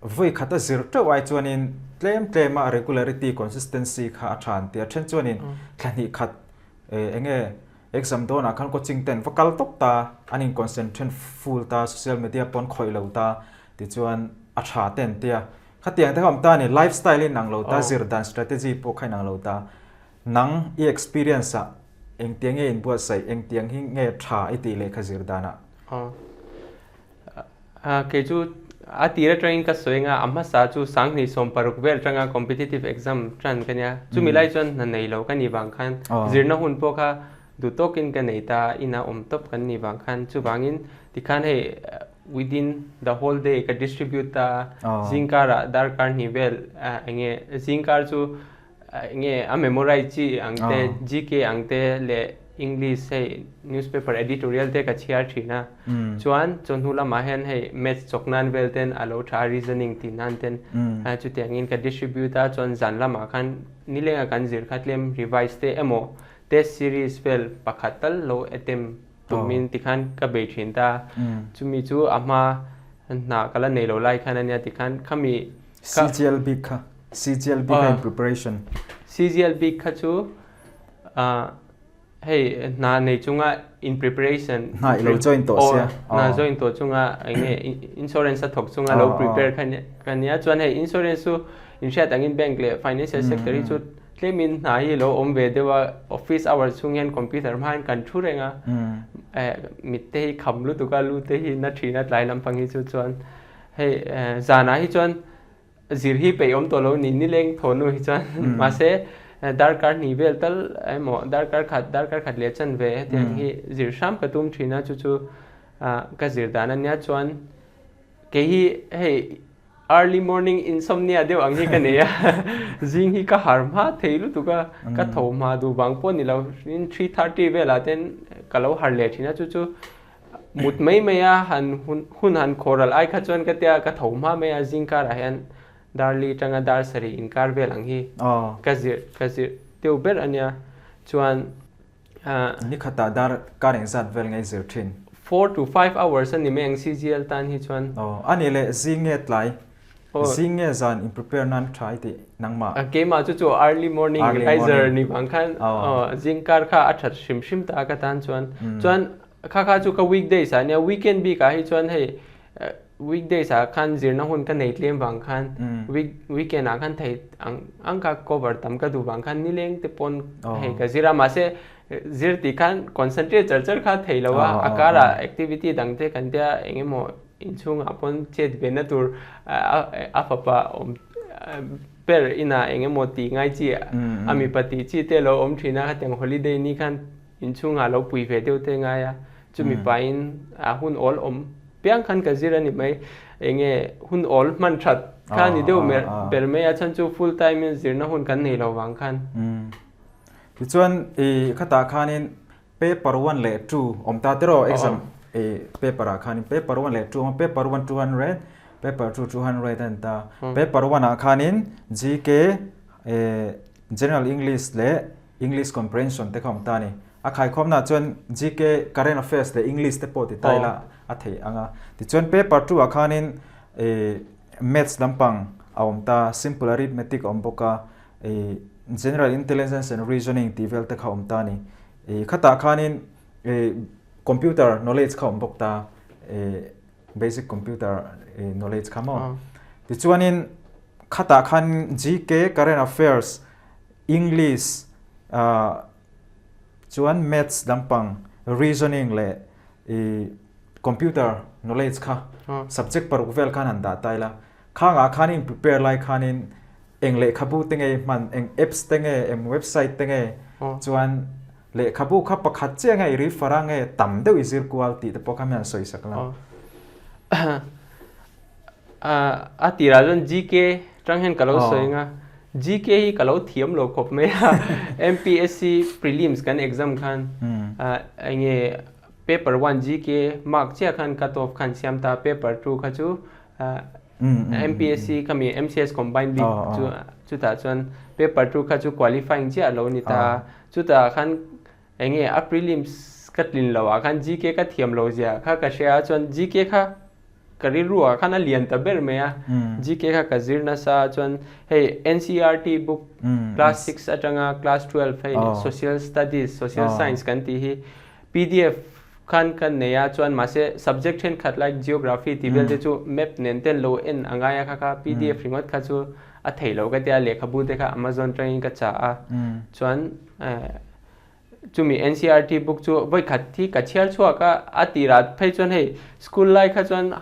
vawi khat a zir teuh ai chuanin tlem tlem a regularity, consistency kha a tha an ti a. Then chuanin thla hnih khat enge exam dawnah khan coaching ten va kal tawp ta, an in concentrate full ta, social media pawn khawih lo ta tichuan a tha te an ti a. Khatiang te kha awm ta a ni, life style in ang lo ta, zir dan strategy pawh kha in ang lo ta. Nang i experience ah engtiang nge inbuatsaih, engtiang hi nge tha i tih leh kha zir dan ah? Kei chu a tir atangin ka sawi anga a hmasa chu sanghnih 16 vel atanga competitive exam tan ka nia. Chumi lai chuan hna nei lo ka nih vang khan zirna hun pawh kha duh tawkin ka nei ta, ina awm tawp kan nih vang khan chuvangin tikhan hei within the whole day ka distribute ta zingkarah darkar hnih vel enge zingkar chu enge a memorize chi ang te GK ang te leh English hei newspaper editorial te ka chhiar thin a chuan chawhnu lamah hian hei maths chawk nan vel ten a lo tha reasoning tih nan ten chutiangin ka distribute a chuan zan lamah khan nilenga kan zir kha tlem revise te emaw. Test series vel pakhat tal lo attempt tumin tikhan ka bei thin ta. Chumi chu a hma hna ka la nei lo lai khan ania tikhan khami ka CGL bik kha CGL bik kha in preparation. CGL bik kha chu hei hna nei chunga in preparation hna i lo join tawh sia hna join tawh chunga enge insurance a thawk chunga lo prepare kha ka nia chuan hei insurance chu inhriat angin bank leh financial sector hi chu tlemin hna hi lo awm ve deuh a office hour chhung hian computer hma hian kan thu reng a mit te hi kham lutuk a lu te hi na thin a tlai lampang hi chu chuan hei zanah hi chuan Zir hi peih awm tawh lo ni, nileng thaw nu hi chuan mahse darkar hnih vel tal emaw darkar khat, darkar khat leh chan ve hetiang hi zir hram ka tum thin a, chu chu ka zir dan a nia chuan kei hi hei early morning insomnia deuh ang hi ka nei a, zing hi ka har hma thei lutuk a, ka tho hma duh vang pawh ni lo in 3:30 velah ten ka lo har leh thin a, chu chu Mut mai mai a han hun han khawral ai kha chuan ka tia ka tho hma mai a zing karah hian dar li tanga dar sarih inkar vel ang hi ka zir ka zir deuh ber a nia chuan Ni khatah dar kar engzat vel nge zir thin? 4 to 5 hours a ni mai ang CGL tan hi chuan. A nih leh zing nge tlai? Zing nge zan in prepare nan tha i tih nangmah? Keimah chu chu early morning riser ni vang khan zing kar kha a that hrim hrim ta ka tan chuan. Chuan kha kha chu ka weekdays ah nia weekend bik ah hi chuan hei weekdays ah khan zirna hun ka nei tlem vang khan week weekend ah khan thei ang ang ka cover tam ka duh vang khan nileng te pawn hei ka zir a mahse zir tih khan concentrate char char kha thei lo a a karah activity dang te kan tia engemaw Inchhungah pawn chet ve na tur a fapa awm ber inah eng emaw tih ngai chi a mipa tih chi te lo awm thin a, khatiang holiday ni khan inchhungah lo pui ve deuh te ngai a, chumi pahin a hun awl awm piang khan ka zir a ni mai, eng nge hun awl hman that kha a ni deuh ber mai a, chhan chu full time in zirna hun kan nei lo vang khan. Tichuan i khatah khanin Paper one leh two awm ta tiraw exam paper ah khanin paper one leh two awm a paper one 200 paper two 200 a ni ta paper one ah khanin GK general English leh English comprehension te kha awm ta a ni a khaikhawmna ah chuan GK current affairs leh English te pawh ti ta ila a theih ang a tichuan paper two ah khanin maths lampang a awm ta simple arithmetic a awm bawk a general intelligence and reasoning tih vel te kha awm ta a ni. I khatah khanin i computer knowledge kha awm bawk ta i basic computer i knowledge kha maw. Tichuanin khatah khan GK current affairs English ah chuan maths lampang reasoning leh i computer knowledge kha subject paruk vel khan han dah ta ila. Khangah khanin prepare lai khanin Eng lehkhabu te nge i hman, eng apps te nge, eng website te nge, chuan lehkhabu kha pakhat chiah nge i refer a nge tam deuh i zir kual tih te pawh kha mian sawi sak la. A tirah chuan GK tang hian ka lo sawi ang a, GK hi ka lo thiam lo khawp mai a, MPSC prelims kan exam khan eng nge paper one GK mark chiah khan cut off khan siam ta, paper two kha chu MPSC khami MCS combine bik chu chutah chuan paper 2 kha chu qualifying chiah lo ni ta chutah khan enge a prelims ka tlin lo ah khan GK ka thiam lo zia kha ka hria a chuan GK kha ka rilru ah khan a lian ta ber mai a GK kha ka zir nasa chuan hei NCERT book class 6 atanga class 12 hei social studies social science kan tih hi PDF khan ka nei a chuan mahse subject thenkhat like geography tih vel te chu map nen ten lo en a ngai a kha kha pdf ringawt kha chu a theih loh ka tia lehkhabu te kha Amazon atangin ka chah a chuan chumi NCERT book chu vawikhat hi ka chhiar chhuak a a tirah phei chuan hei school lai kha chuan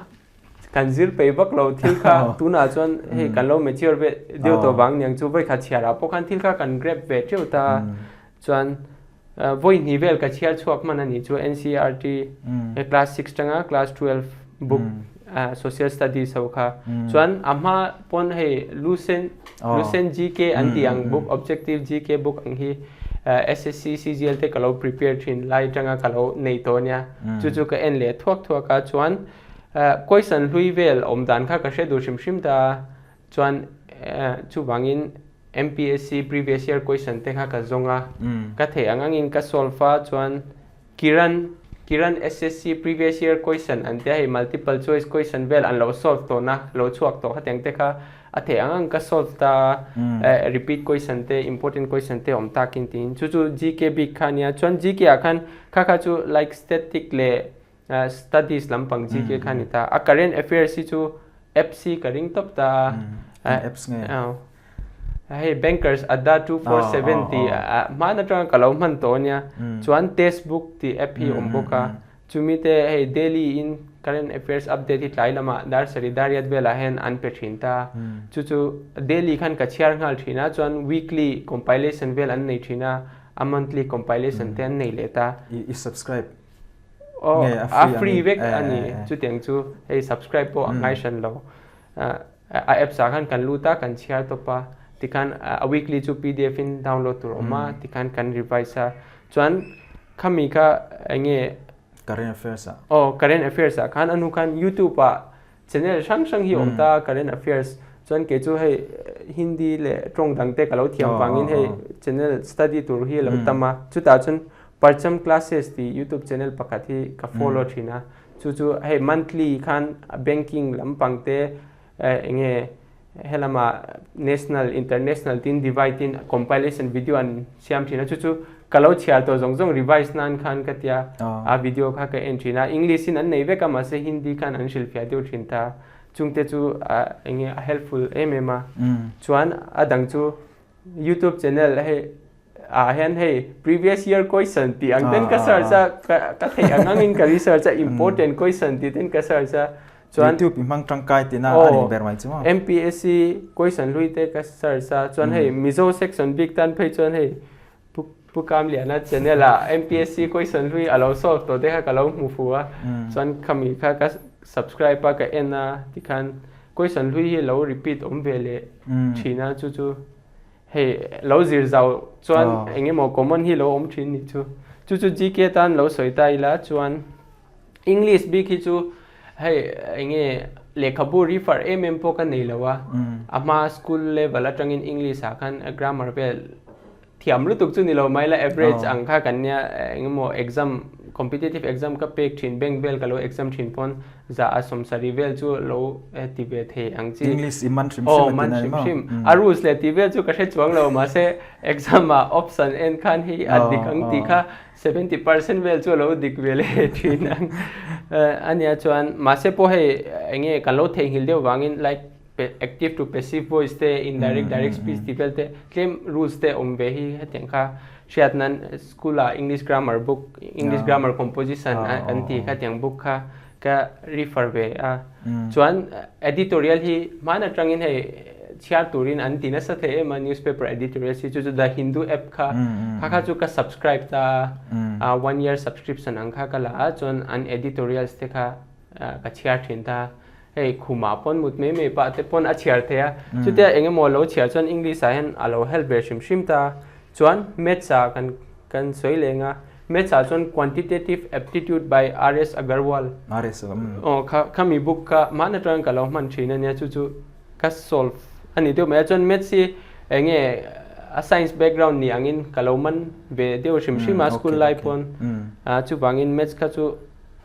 kan zir peih vak lo thil kha tunah chuan hei kan lo mature ve deuh tawh vang niang chu vawikhat chhiarah pawh khan thil kha kan grab ve teuh ta chuan Vawi hnih vel ka chhiar chhuak hman a nih chu NCERT class 6 tanga class 12 book social studies ho kha chuan a hma pawn hei Lucent Lucent GK an tih ang book objective GK book ang hi SSC CGL te ka lo prepare thin lai tanga ka lo nei tawh ania chu chu ka en leh thuak thuak a chuan question hlui vel awm dan kha ka hre duh hrim hrim ta chuan chuvangin. MPSC previous year question te kha ka zawng a, ka theih ang angin ka solve a, chuan Kiran Kiran SSC previous year question an tia hei multiple choice question vel an lo solve tawh na, lo chhuak tawh khatiang te kha a theih ang ang ka solve ta a, repeat question te important question te awm takin tiin chu chu GK bik kha ania, chuan GK ah khan kha kha chu like static leh Studies lampang GK kha a ni ta. A current affairs hi chu apps hi ka ring tawp ta a. Eng apps nge? Hei Bankers Adda 247 tih hman atanga ka lo hman tawh a nia. Chuan Testbook tih app hi awm bawk a. Chumi te hei daily in current affairs update hi tlai lamah dar sarih dar riat velah hian an pe thin ta. Chu chu daily khan ka chhiar nghal thin a, chuan weekly compilation vel an nei thin a, a monthly compilation te an nei leh ta. I subscribe Aw a free vek a ni chutiang chu hei subscribe pawh a ngai hran lo a apps ah khan kan lut a kan chhiar tawp a tikhan a weekly chu pdf in download tur a awm a tikhan kan revise a chuan khami kha enge current affairs ah aw current affairs ah khan a hnu khan youtube ah Channel hrang hrang hi awm ta current affairs chuan kei chu hei Hindi leh tawng dang te ka lo thiam vangin hei channel study tur hi a lo tam a chutah chuan Parcham Classes tih youtube channel pakhat hi ka follow thin a chu chu hei monthly khan banking lampang te eng nge helama national international tin divide in compilation video an siam thin a chu chu ka lo chhiar tawh zawng zawng revise nan khan ka tia a video kha ka en thin a english in an nei vek a mahse hindi khan an hrilhfiah deuh thin ta chungte chu eng nge a helpful em em a chuan a dang chu youtube channel hei ah hian hei previous year question tih ang ten ka search a ka theih ang angin ka research a important question tih ten ka search a Chuan YouTube i hmang tangkai tina a nih ber mai chu maw? MPSC question hlui te ka search a, chuan hei Mizo section bik tan phei chuan hei Pu Pu Kamliana channel ah MPSC question hlui a lo solve tawh te kha ka lo hmu fu a, chuan khami kha ka subscribe a ka en a tikhan question hlui hi lo repeat awm ve leh thin a chu chu hei lo zir zau chuan eng emaw common hi lo awm thin ni chu. Chu chu GK tan lo sawi ta ila chuan English bik hi chu hei enge lehkhabu refer em em pawh ka nei lo a, a hma school level atangin English ah khan grammar vel thiam lutuk chu ni lo mai la average ang kha kan nia engemaw exam competitive exam ka pek thin bank vel ka lo exam thin pawn za a sawmsarih vel chu lo ti ve thei ang chi. English i man hrim hrim a ti nai maw? A rules leh tih vel chu ka hre chuang lo mahse exam ah option en khan hei a dik ang tih kha 70% vel chu a lo dik ve leh thin ang a nia chuan mahse pawh hei eng nge kan lo theihnghilh deuh vangin like active to passive voice te indirect direct speech tih vel te tlem rules te awm ve hi hetiang kha hriat nan school ah English grammar book English grammar composition kan tih kha tiang book kha ka refer ve a chuan editorial hi hman atangin hei chhiar turin an ti nasa thei em a newspaper editorial hi chu chu the Hindu app kha kha kha chu ka subscribe ta a one year subscription ang kha ka la a chuan an editorials te kha ka chhiar thin ta hei khumah pawn mut mai mai pah te pawn a chhiar thei a chutia engemaw lo chhiar chuan English ah hian a lo help ve hrim hrim ta Chuan Maths ah kan kan sawi leng a, Maths ah chuan Quantitative Aptitude by RS Agarwal. RS umm. Aw kha khami book kha hman atangin ka lo hman thin a nia chu chu ka solve a ni deuh mai a, chuan Maths hi eng nge a science background ni angin ka lo man ve deuh hrim hrim a school lai pawn a chuvangin Maths kha chu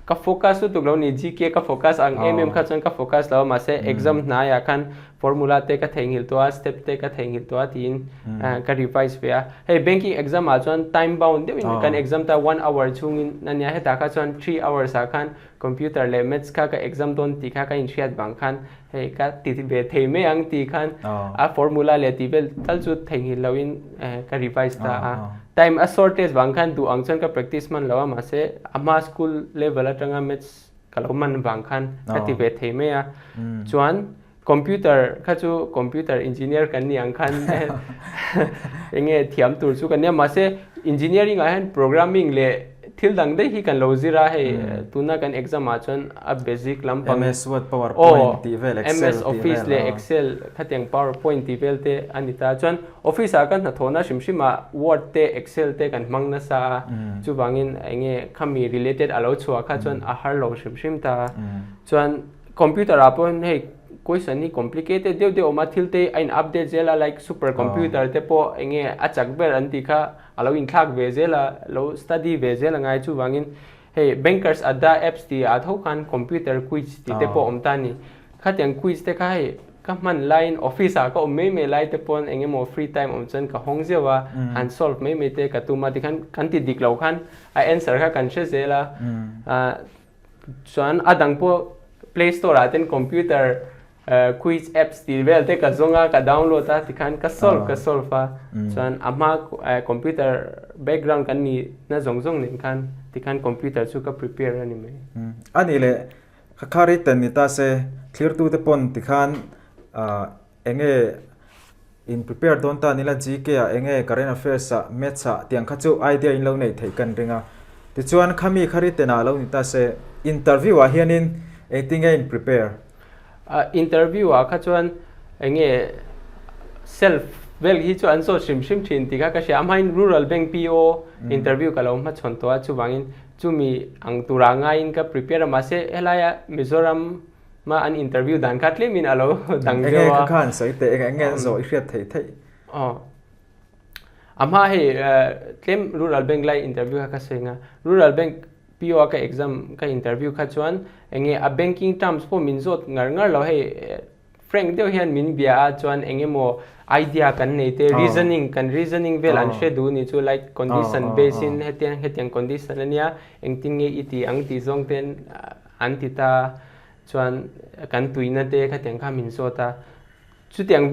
Ka focus lutuk lo ni, GK ka focus ang em em kha chuan ka focus lo a, mahse exam hnaiah khan formula te ka theihnghilh tawh a, step te ka theihnghilh tawh a tiin ka revise ve a. Hei banking exam ah chuan time bound deuhin kan exam ta one hour chhungin a nia, hetah kha chuan 3 hours ah khan computer leh maths kha ka exam dawn tih kha ka inhriat vang khan hei ka ti ve thei mai ang tih khan a formula leh tih vel tal chu theihnghilh loin ka revise ta a. Time a shortage vang khan duh ang chuan ka practice hman lo a mahse a hma school level atanga maths ka lo hman vang khan ka ti ve thei mai a. Chuan computer kha chu computer engineer kan ni ang khan eng nge thiam tur chu kan nia mahse engineering ah hian programming leh thil dang daih hi kan lo zir a hei tuna kan exam ah chuan a basic lampang MS Word PowerPoint tih vel Excel MS Office leh Excel khatiang PowerPoint tih vel te a ni ta chuan Office ah kan hnathawhna hrim hrim ah Word te Excel te kan hmang nasa a, chuvangin eng nge khami related a lo chhuah kha chuan a har lo hrim hrim ta. Chuan computer ah pawh hei question hi complicated deuh deuh a awm a, thil te a in update zel a like super computer te pawh eng nge a chak ber an tih kha a lo inthlak ve zel a, lo study ve zel a ngai chuvangin hei bankers adda apps tih ah tho khan computer quiz tih te pawh a awm ta a ni. Khatiang quiz te kha hei ka hman laiin office ah ka awm mai mai lai te pawn eng emaw free time awm chuan ka hawng zeuh a, han solve mai mai te ka tum a tikhan kan ti dik lo khan a answer kha kan hre zel a. Chuan a dang pawh play store ah ten computer quiz apps tih vel te ka zawng a ka download a tikhan ka solve ka solve a chuan a hma computer background kan nih na zawng zawng nen khan tikhan computer chu ka prepare a ni mai. A nih leh kha kha written ni ta se thlirtute pawn tikhan eng nge in prepare dawn ta nila GK ah eng nge current affairs ah maths ah tiang kha chu idea in lo neih theih kan ring a tichuan khami kha written ah lo ni ta se interview ah hianin engtin nge in prepare? Interview ah kha chuan eng nge self vel hi chu an zawt hrim hrim thin tih kha ka hria a hmain rural bank PO interview ka lo hmachhawn tawh a chuvangin chumi ang tura ngaiin ka prepare a mahse helaia Mizoram Ma an interview dan kha tlemin a lo dang deuh a. Enge kha khan sawi teh enge an zawh i hriat theih theih. Aw. A hma hei tlem Rural Bank lai interview kha ka sawi nga. Rural Bank PO a ka exam ka interview kha chuan enge a banking terms pawh min zawt ngar ngar lo hei frank deuh hian min bia a chuan enge maw idea kan nei te reasoning kan reasoning vel an hre duh ni chu like condition base in hetiang hetiang condition ania engtin nge i tih ang tih zawng ten An ti ta chuan kan tuina te khatiang kha min zawt a, chutiang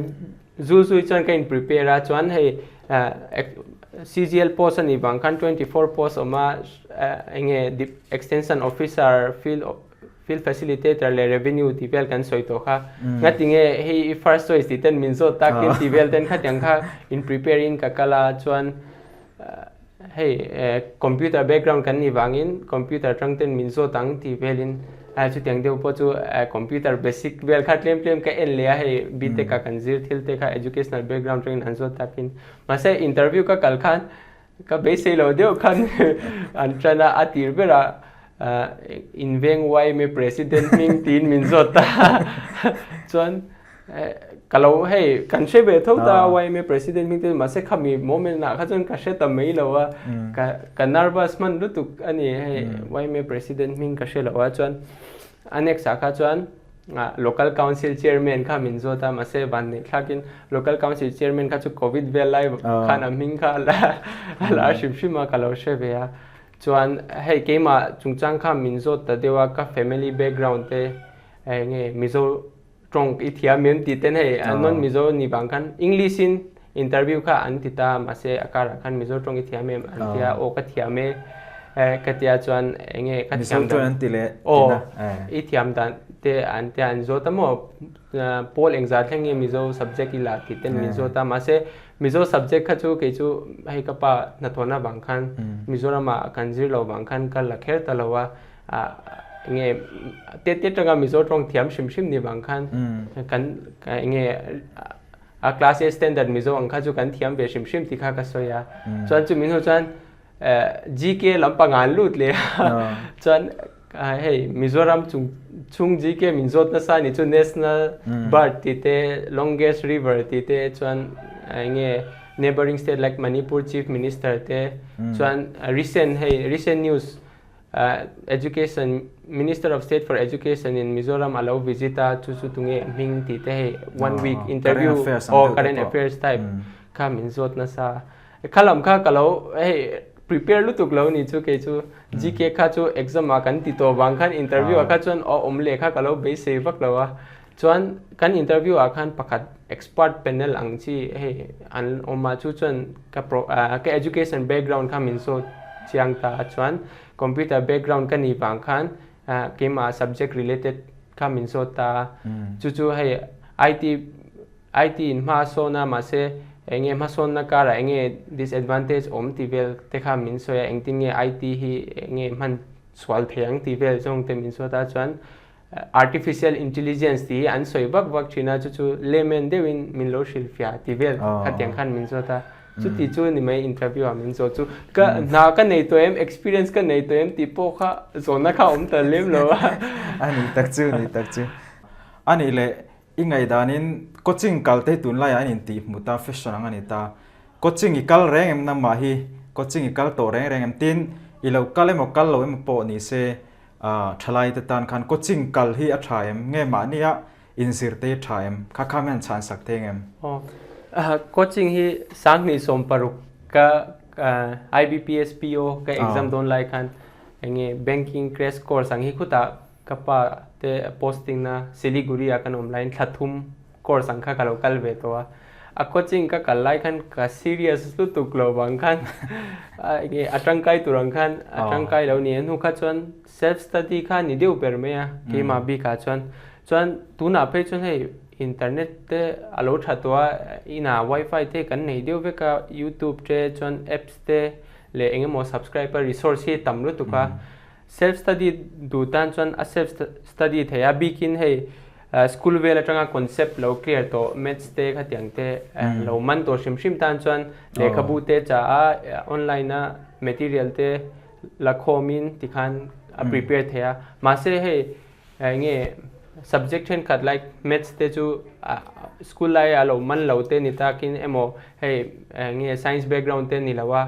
zul zui chuan ka in prepare a chuan hei CGL post a nih vang khan 24 post awm a enge extension officer field field facilitator leh revenue tih vel kan sawi tawh kha ngatinge hei i first choice tih ten min zawt takin tih vel ten khatiang kha in prepare in ka kal a chuan Hei computer background kan nih vangin computer atang ten min zawt ang tih velin chutiang deuh pawh chu computer basic vel kha tlem tlem ka en leh a hei BTech ah kan zir thil te kha educational background atangin an zawt takin mahse interview ka kal khan ka beisei lo deuh khan an tan a a tir berah inveng yma president hming tiin min zawt ta chuan Ka lo hei kan hre ve tho ta YMA president hming te mahse khami moment ah kha chuan ka hre ta mai lo a ka ka nervous hman lutuk a ni hei YMA president hming ka hre lo a chuan a next ah kha chuan local council chairman kha min zawt a mahse van neih thlakin local council chairman kha chu covid vel lai khan a hming kha a la a la hrim hrim a ka lo hre ve a chuan hei keimah chungchang kha min zawt ta deuh a ka family background te enge Mizo Tawng i thiam em tih ten hei non Mizo ni vang khan English in interview kha an ti ta mahse a karah khan Mizo tawng i thiam em an tia aw ka thiam e ka tia chuan enge ka thiam dan an ti leh aw i thiam dan te an tia an zawt a maw pawl engzah thleng nge Mizo subject i la tih ten min zawt a mahse Mizo subject kha chu kei chu hei ka pa hnathawhna vang khan Mizoram ah kan zir lo vang khan ka la kher ta lo a nge te te tanga Mizo tawng thiam hrim hrim ni vang khan kan nge a class A standard Mizo ang kha chu kan thiam ve hrim hrim ti kha ka sawi a chuan chu min hnu chuan GK lampang an lut leh a chuan hei Mizoram chung chung GK min zawt nasa ni chu national bird tih te longest river tih te chuan nge neighboring state like Manipur chief minister te chuan recent hei recent news Education Minister of State for Education in Mizoram a lo visit a chu chu tunge a hming tih te hei one week interview aw current affairs type kha min zawt nasa kha lam kha ka lo hei prepare lutuk lo ni chu kei chu GK kha chu exam ah kan ti tawh vang khan interview ah kha chuan aw awm leh kha ka lo beisei vak lo a chuan kan interview ah khan pakhat expert panel ang chi hei an awm a chu chuan ka pro ka education background kha min zawt chiang ta a chuan computer background ka nih vang khan keimah subject related kha min zawt ta a chu chu hei IT IT in hma a sawn a mahse eng nge hmasawnna karah eng nge disadvantage awm tih vel te kha min sawi a engtin nge IT hi eng nge hman sual thei ang tih vel zawng te min zawt a chuan Artificial intelligence tih hi an sawi vak vak thin a, chu chu layman deuhin min lo hrilhfiah tih vel khatiang khan min zawt a. Chuti chu ni mai interview ah min zawt chu. Ka hna ka nei tawh em, experience ka nei tawh em tih pawh kha zawhna kha a awm ta lem lo a. A ni tak chu, ni tak chu. A nih leh. I ngaihdanin coaching kal te hi tunlaiah an intihhmuh ta, fashion ang a ni ta. Coaching i kal reng em nangmah hi? Coaching i kal tawh reng reng em? Tin, i lo kal emaw kal lo emaw pawh ni se, thalai te tan khan coaching kal hi a tha em? Nge mahnia inzir te hi tha em? Kha kha hian chhan sak thei em? Aw, coaching hi 2016 ka IBPS PO ka exam dawn lai khan enge banking crash course ang hi khutah Ka pa te posting na Siliguri ah kan awm laiin thla thum course ang kha ka lo kal ve tawh a, a coaching ka kal lai khan ka serious lutuk lo vang khan enge a tangkai tur ang khan a tangkai lo ni a hnu kha chuan self study kha ni deuh ber mai a keimah bik ah chuan chuan tunah phei chuan hei internet te a lo tha tawh a inah wifi te kan nei deuh vek a youtube te chuan apps te leh eng emaw subscribe a resource hi tam lutuk a. Self study duh tan chuan a self study thei a, bikin hei school vel atanga concept lo clear tawh maths te khatiang te lo man tawh hrim hrim tan chuan lehkhabu te cha a online a material te la khawmin tikhan a prepare thei a. Mahse hei enge subject thenkhat like maths te chu school laia a lo man lo te ni takin emaw hei enge science background te ni lo a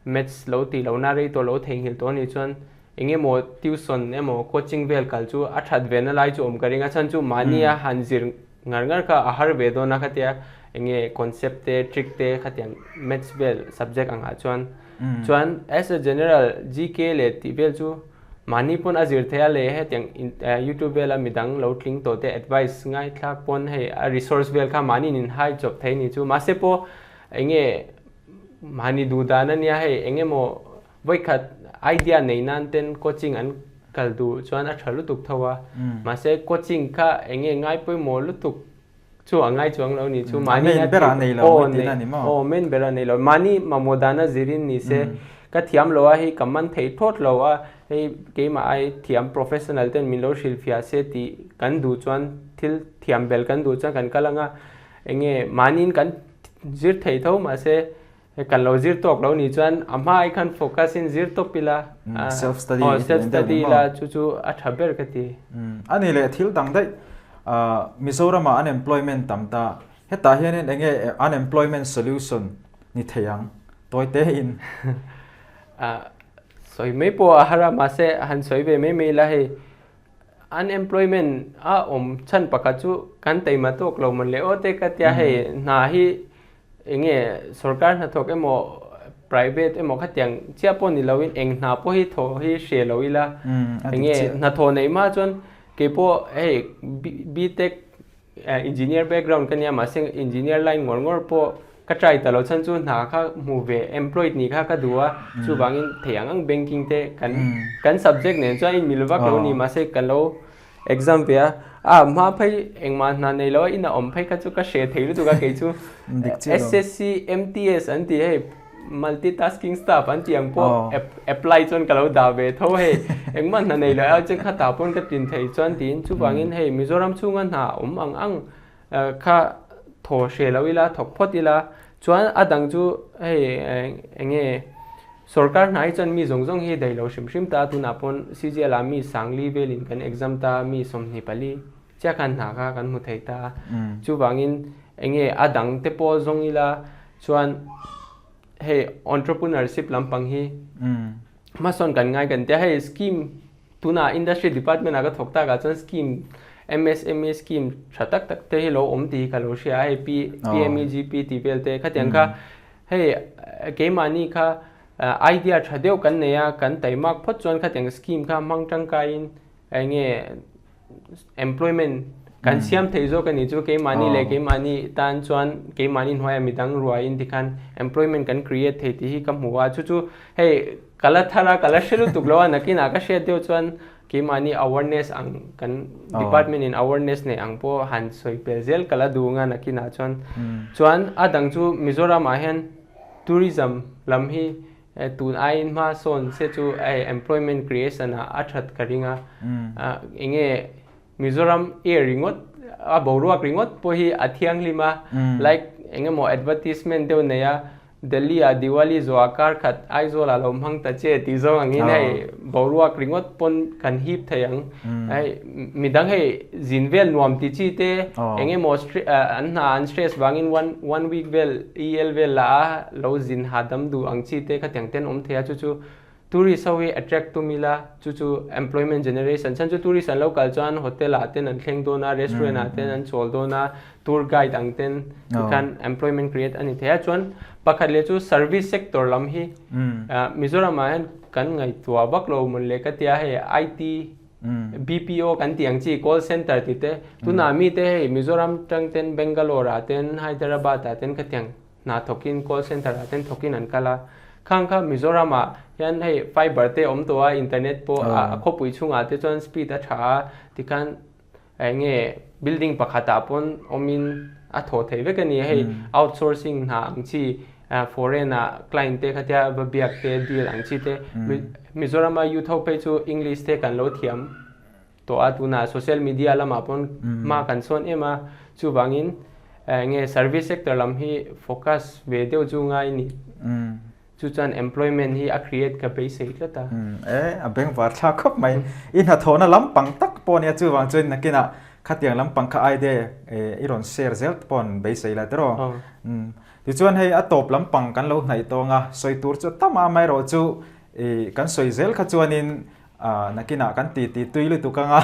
Maths lo tih lohna rei tawh lo theihnghilh tawh anih chuan eng emaw tuition emaw coaching vel kal chu a that ve na lai chu awm ka ring a, chhan chu mahni a han zir ngar ngar kha a har ve dawn a khatia eng nge concept te trick te khatiang maths vel subject angah chuan chuan as a general GK leh tih vel chu mahni pawn a zir theih a leh hetiang youtube vela midang lo tling tawh te advice ngaithlak pawn hei a resource vel kha mahni in hai chawp thei ni chu mahse pawh eng nge Mahni duh dan a nia hei eng emaw vawikhat idea nei nan ten coaching an kal duh chuan a tha lutuk tho a, mahse coaching kha eng nge ngai pawimawh lutuk chu a ngai chuang lo ni chu mahni main ber a nei lo mai tihna a ni maw? Aw main ber a nei lo mahni mamawh dana zirin ni se ka thiam lo a hei ka man thei thawt lo a hei keimah ai thiam professional ten min lo hrilhfiah se tih kan duh chuan thil thiam bel kan duh chuan kan kal ang a eng nge mahniin kan Zir thei tho mahse kan lo zir tawk lo nih chuan a hma ai khan focus in zir tawp ila self study aw self study ila chu chu a tha ber ka ti. A ni leh thil dang daih Mizoram ah unemployment tam ta hetah hianin eng nge unemployment solution ni thei ang tawi te in. Sawi mai pawh a har a mahse han sawi ve mai mai ila hei Unemployment a awm chhan pakhat chu kan taima tawk lo mawn le aw te ka tia hei hna hi eng nge sorkar hnathawk emaw private emaw khatiang chiah pawh ni loin eng hna pawh hi thaw hi hre lo ila eng nge hnathawh neih hma chuan keipawh hei B-tech Engineer background ka nia mahse engineer line ngawr ngawr pawh ka try ta lo chhan chu hna kha hmu ve employed nih kha ka duh a chuvangin thei ang ang banking te kan kan subject nen chuan in mil vak lo ni mahse kan lo exam ve a a hma phei engmah hna nei lo a in a awm phei kha chu ka hre thei lutuk a kei chu SSC MTS an ti hei Multitasking staff an tih ang pawh apply chuan ka lo dah ve tho hei. Engmah hna nei lo a che kha tah pawn ka tin thei chuan tiin chuvangin hei Mizoram chhunga hna awm ang ang kha thaw hre lo ila thawk phawt ila chuan a dang chu hei eng nge sorkar hna hi chuan mi zawng zawng hi daih lo hrim hrim ta tunah pawn CGL ah mi sangli velin kan exam ta mi 24 chiah khan hna kha kan hmu thei ta chuvangin eng nge a dang te pawh zawng ila Chuan hei entrepreneurship lampang hi hmasawn kan ngai kan tia hei scheme tuna industry department ah ka thawk tak ah chuan scheme MSME scheme tha tak tak te hi lo awm tih hi ka lo hria a hei PMEGP tih vel te khatiang kha hei keimahni kha idea tha deuh kan nei a kan taimak phawt chuan khatiang scheme kha hmang tangkaiin enge employment kan siam thei zawk a ni chu keimahni leh keimahni tan chuan keimahni hnuaia midang ruaiin tikhan employment kan create thei tih hi ka hmu a chu chu hei ka la thar a ka la hre lutuk lo a nakinah ka hriat deuh chuan keimahni awareness ang kan department in awareness nei ang pawh han sawi pel zel ka la duh ang a nakinah chuan chuan a dang chu Mizoram ah hian tourism lam hi Tun aiin hma sawn se chu hei employment creation ah a that ka ring a, eng nge Mizoram air ringawt a boruak ringawt pawh hi a thianghlim a, like eng emaw advertisement deuh nei a. Delhi ah Diwali zawh ah kar khat Aizawl ah lo hmang ta che tih zawng angin hei boruak ringawt pawn kan hip thei ang. Hei midang hei zin vel nuam ti chi te eng emaw an hna an stress vangin one one week vel EL vel lah a lo zin hahdam duh ang chi te khatiang ten awm thei a chu chu Tourist ho hi attract tum ila, chu chu employment generation chhan chu tourist an lo kal chuan hotel ah ten an thleng dawn a, restaurant ah ten an chawl dawn a, tour guide ang ten tikhan employment create a ni thei a. Chuan pakhat leh chu service sector lam hi Mizoram ah hian kan ngaihtuah vak lo mawn le ka tia hei IT, BPO kan tih ang chi call center tih te tunah mi te hei Mizoram tang ten Bangalore ah ten Hyderabad ah ten khatiang hna thawkin call center ah ten thawkin an kal a, khang kha Mizoram ah hian hei fiber te awm tawh a internet pawh a khawpui chhungah te chuan speed a tha a tikhan eng nge building pakhat ah pawn awmin a thawh theih vek a ni hei outsourcing hna ang chi foreign ah client te khatia va biak te deal ang chi te Mizoram a youth ho phei chu English te kan lo thiam tawh a, tunah social media lamah pawn hma kan sawn em a, chuvangin enge service sector lam hi focus ve deuh chu ngai ni. Chu chuan employment hi a create ka beisei tlat a. E, a bengvar thlak khawp mai. I hnathawhna lampang tak pawh nia chuvang chuan nakinah khatiang lampang kha idea i rawn share zel te pawh an beisei la tiraw. Tichuan hei a tawp lampang kan lo hnaih tawng a, sawi tur chu tam a amaherawh chu kan sawi zel kha chuanin Nakinah kan ti ti tui lutuk ang a,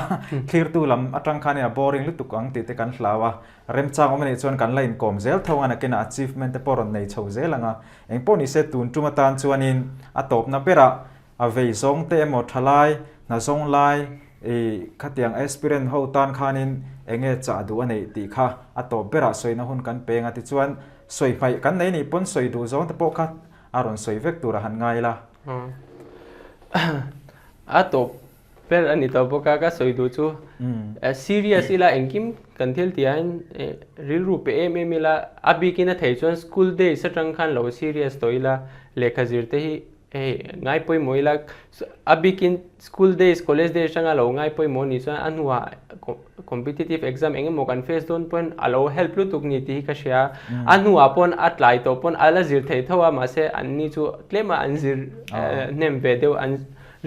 thlirtu lam atang khanin a boring lutuk ang tih te kan hlau a, remchang awm anih chuan kan la inkawm zel tho ang a, nakinah achievement te pawh rawn nei chho zel ang a, engpawh ni se tun tum atan chuanin a tawpna berah a vei zawng te emaw thalai, hna zawng lai i khatiang aspirant ho tan khanin enge chah duh a neih tih kha a tawp berah sawina hun kan peng a, tichuan sawi hmaih kan nei nih pawn sawi duh zawng te pawh kha a rawn sawi vek tur a han ngai la. A tawp ber a ni tawh bawk a, ka sawi duh chu serious ila engkim kan thil tih ah hian rilru pe em em ila a bikin a theih chuan school days atang khan lo serious tawh ila lehkha zir te hi hei ngai pawimawh ila a bikin school days college days atanga lo ngai pawimawh nih chuan a hnuah competitive exam eng emaw kan face dawn pawn a lo help lutuk ni tih hi ka hria a hnuah pawn a tlai tawh pawn a la zir thei tho a mahse an ni chu tlem a an zir hnem ve deuh an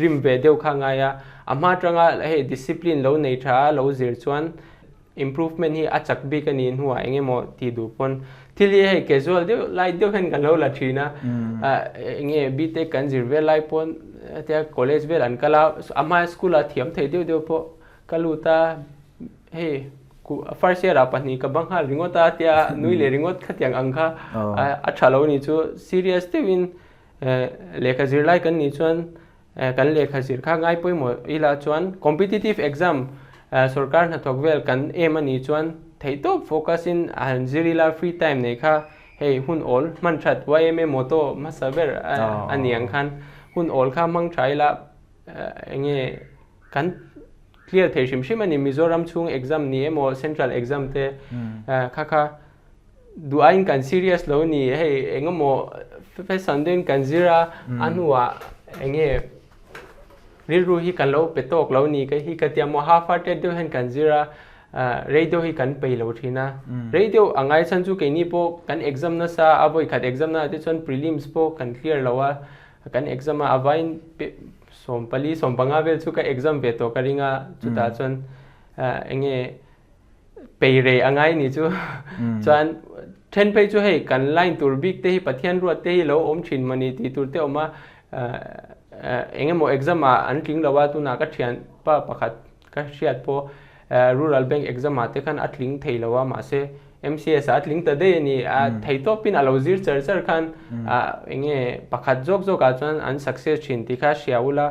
rim ve deuh kha ngai a a hma atanga hei discipline lo nei tha a lo zir chuan improvement hi a chak bik a nih hnuah eng emaw tih duh pawn thil hi hei casual deuh lai deuh hian kan lo la thin a eng nge BTech kan zir vel lai pawn hetia college vel an kal a a hma school a thiam thei deuh deuh pawh Ka lut a, hei first year ah pahnih ka bang nghal ringawt a tia nui leh ringawt khatiang ang kha a tha lo ni chu serious deuhin lehkha zir lai kan nih chuan kan lehkha zir kha ngai pawimawh ila chuan competitive exam sorkar hnathawk vel kan em a nih chuan theihtawp focus in a han zir ila free time nei kha hei hun awl hman that yma motto hmasa ber a ni ang khan hun awl kha hmang tha ila eng nge kan clear thei hrim hrim a ni Mizoram chhung exam ni emaw central exam te kha kha duh aiin kan serious lo ni hei eng emaw fashion deuhin kan zir a a hnuah eng nge rilru hi kan lo pe tawk lo ni ka hi ka tia maw half hearted deuh hian kan zir a rei deuh hi kan pei lo thin a rei deuh a ngai chhan chu keini pawh kan exam nasa a vawi khat exam na te chuan prelims pawh kan clear lo a kan exam a a vain 14 15 vel chu ka exam ve tawh ka ring a chutah chuan enge pei rei a ngai ni chu chuan then phei chu hei kan line tur bik te hi Pathian ruat te hi lo awm thin mawni tih tur te awm a engemaw exam ah an tling lo a tunah ka thian pa pakhat Ka hriat pawh Rural Bank exam ah te khan a tling thei lo a mahse MCS ah a tling ta daih a ni. A thei tawpin a lo zir char char khan eng nge pakhat zawk zawk ah chuan an success thin tih kha hria ula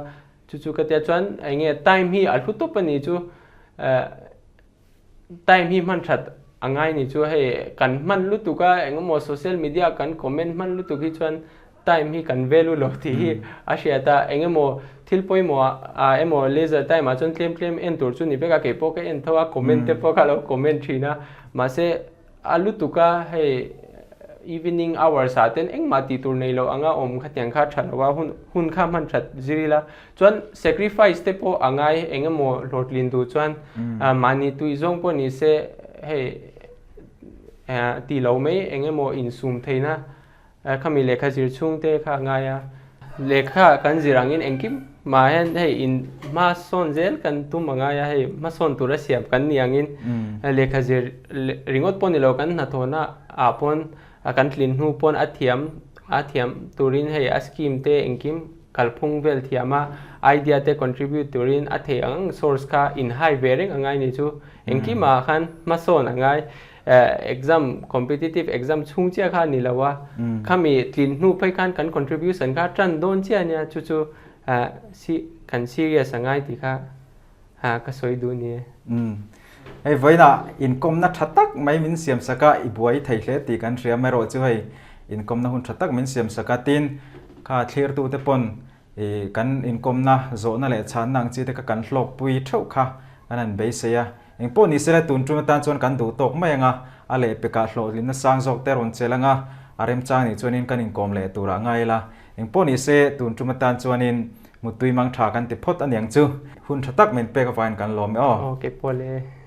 chu chu ka tia chuan eng nge time hi a hlu tawp a ni chu time hi hman that a ngai ni chu hei kan hman lutuk a eng emaw social media kan comment hman lutuk hi chuan time hi kan value lo tih hi a hriat a, eng emaw thil pawimawh ah emaw leisure time ah chuan tlem tlem en tur chu ni vek a, kei pawh ka en tho a, comment te pawh ka lo comment thin a, mahse a lutuk a hei evening hours ah ten engmah tih tur nei lo anga awm khatiang kha tha lo a, hun hun kha hman that zir ila chuan sacrifice te pawh a ngai eng emaw hlawhtlin duh chuan mahni tui zawng pawh ni se hei tih lo mai eng emaw insum theihna. Khami lehkha zir chhung te kha a ngai a, lehkha kan zir angin engkim mah hian hei in hmasawn zel kan tum a ngai a, hei hmasawn tura siam kan ni angin lehkha zir ringawt pawh ni lo kan hnathawhna ah pawn kan tlin hnu pawn a thiam a thiam turin hei a scheme te engkim kalphung vel thiam a idea te contribute turin a theih ang ang source kha in hai ve reng a ngai ni chu engkimah khan hmasawn a ngai. Exam, competitive exam chhung chiah kha a ni lo a, khami tlin hnu phei khan kan contribution kha tan dawn chiah a nia, chu chu kan serious a ngai tih kha ka sawi duh ni e. Hei vawiinah inkawmna tha tak mai min siam sak a, i buai thei hle tih kan hria amaherawh chu hei inkawmna hun tha tak min siam sak a, tin kha thlirtute pawn I kan inkawmna, zawhna leh chhanna ang chi te kha kan hlawkpui theuh kha kan han beisei a. Engpawh ni sela tun tum atan chuan kan duh tawk mai ang a, a lehpekah hlawhtlinna sang zawk te rawn chelh ang a, a remchang nih chuanin kan inkawm leh turah ngai ila. Engpawh ni se tun tum atan chuanin muttui mang tha kan ti phawt a niang chu. Hun tha tak min pek avangin kan lawm e aw. Aw keipawh le.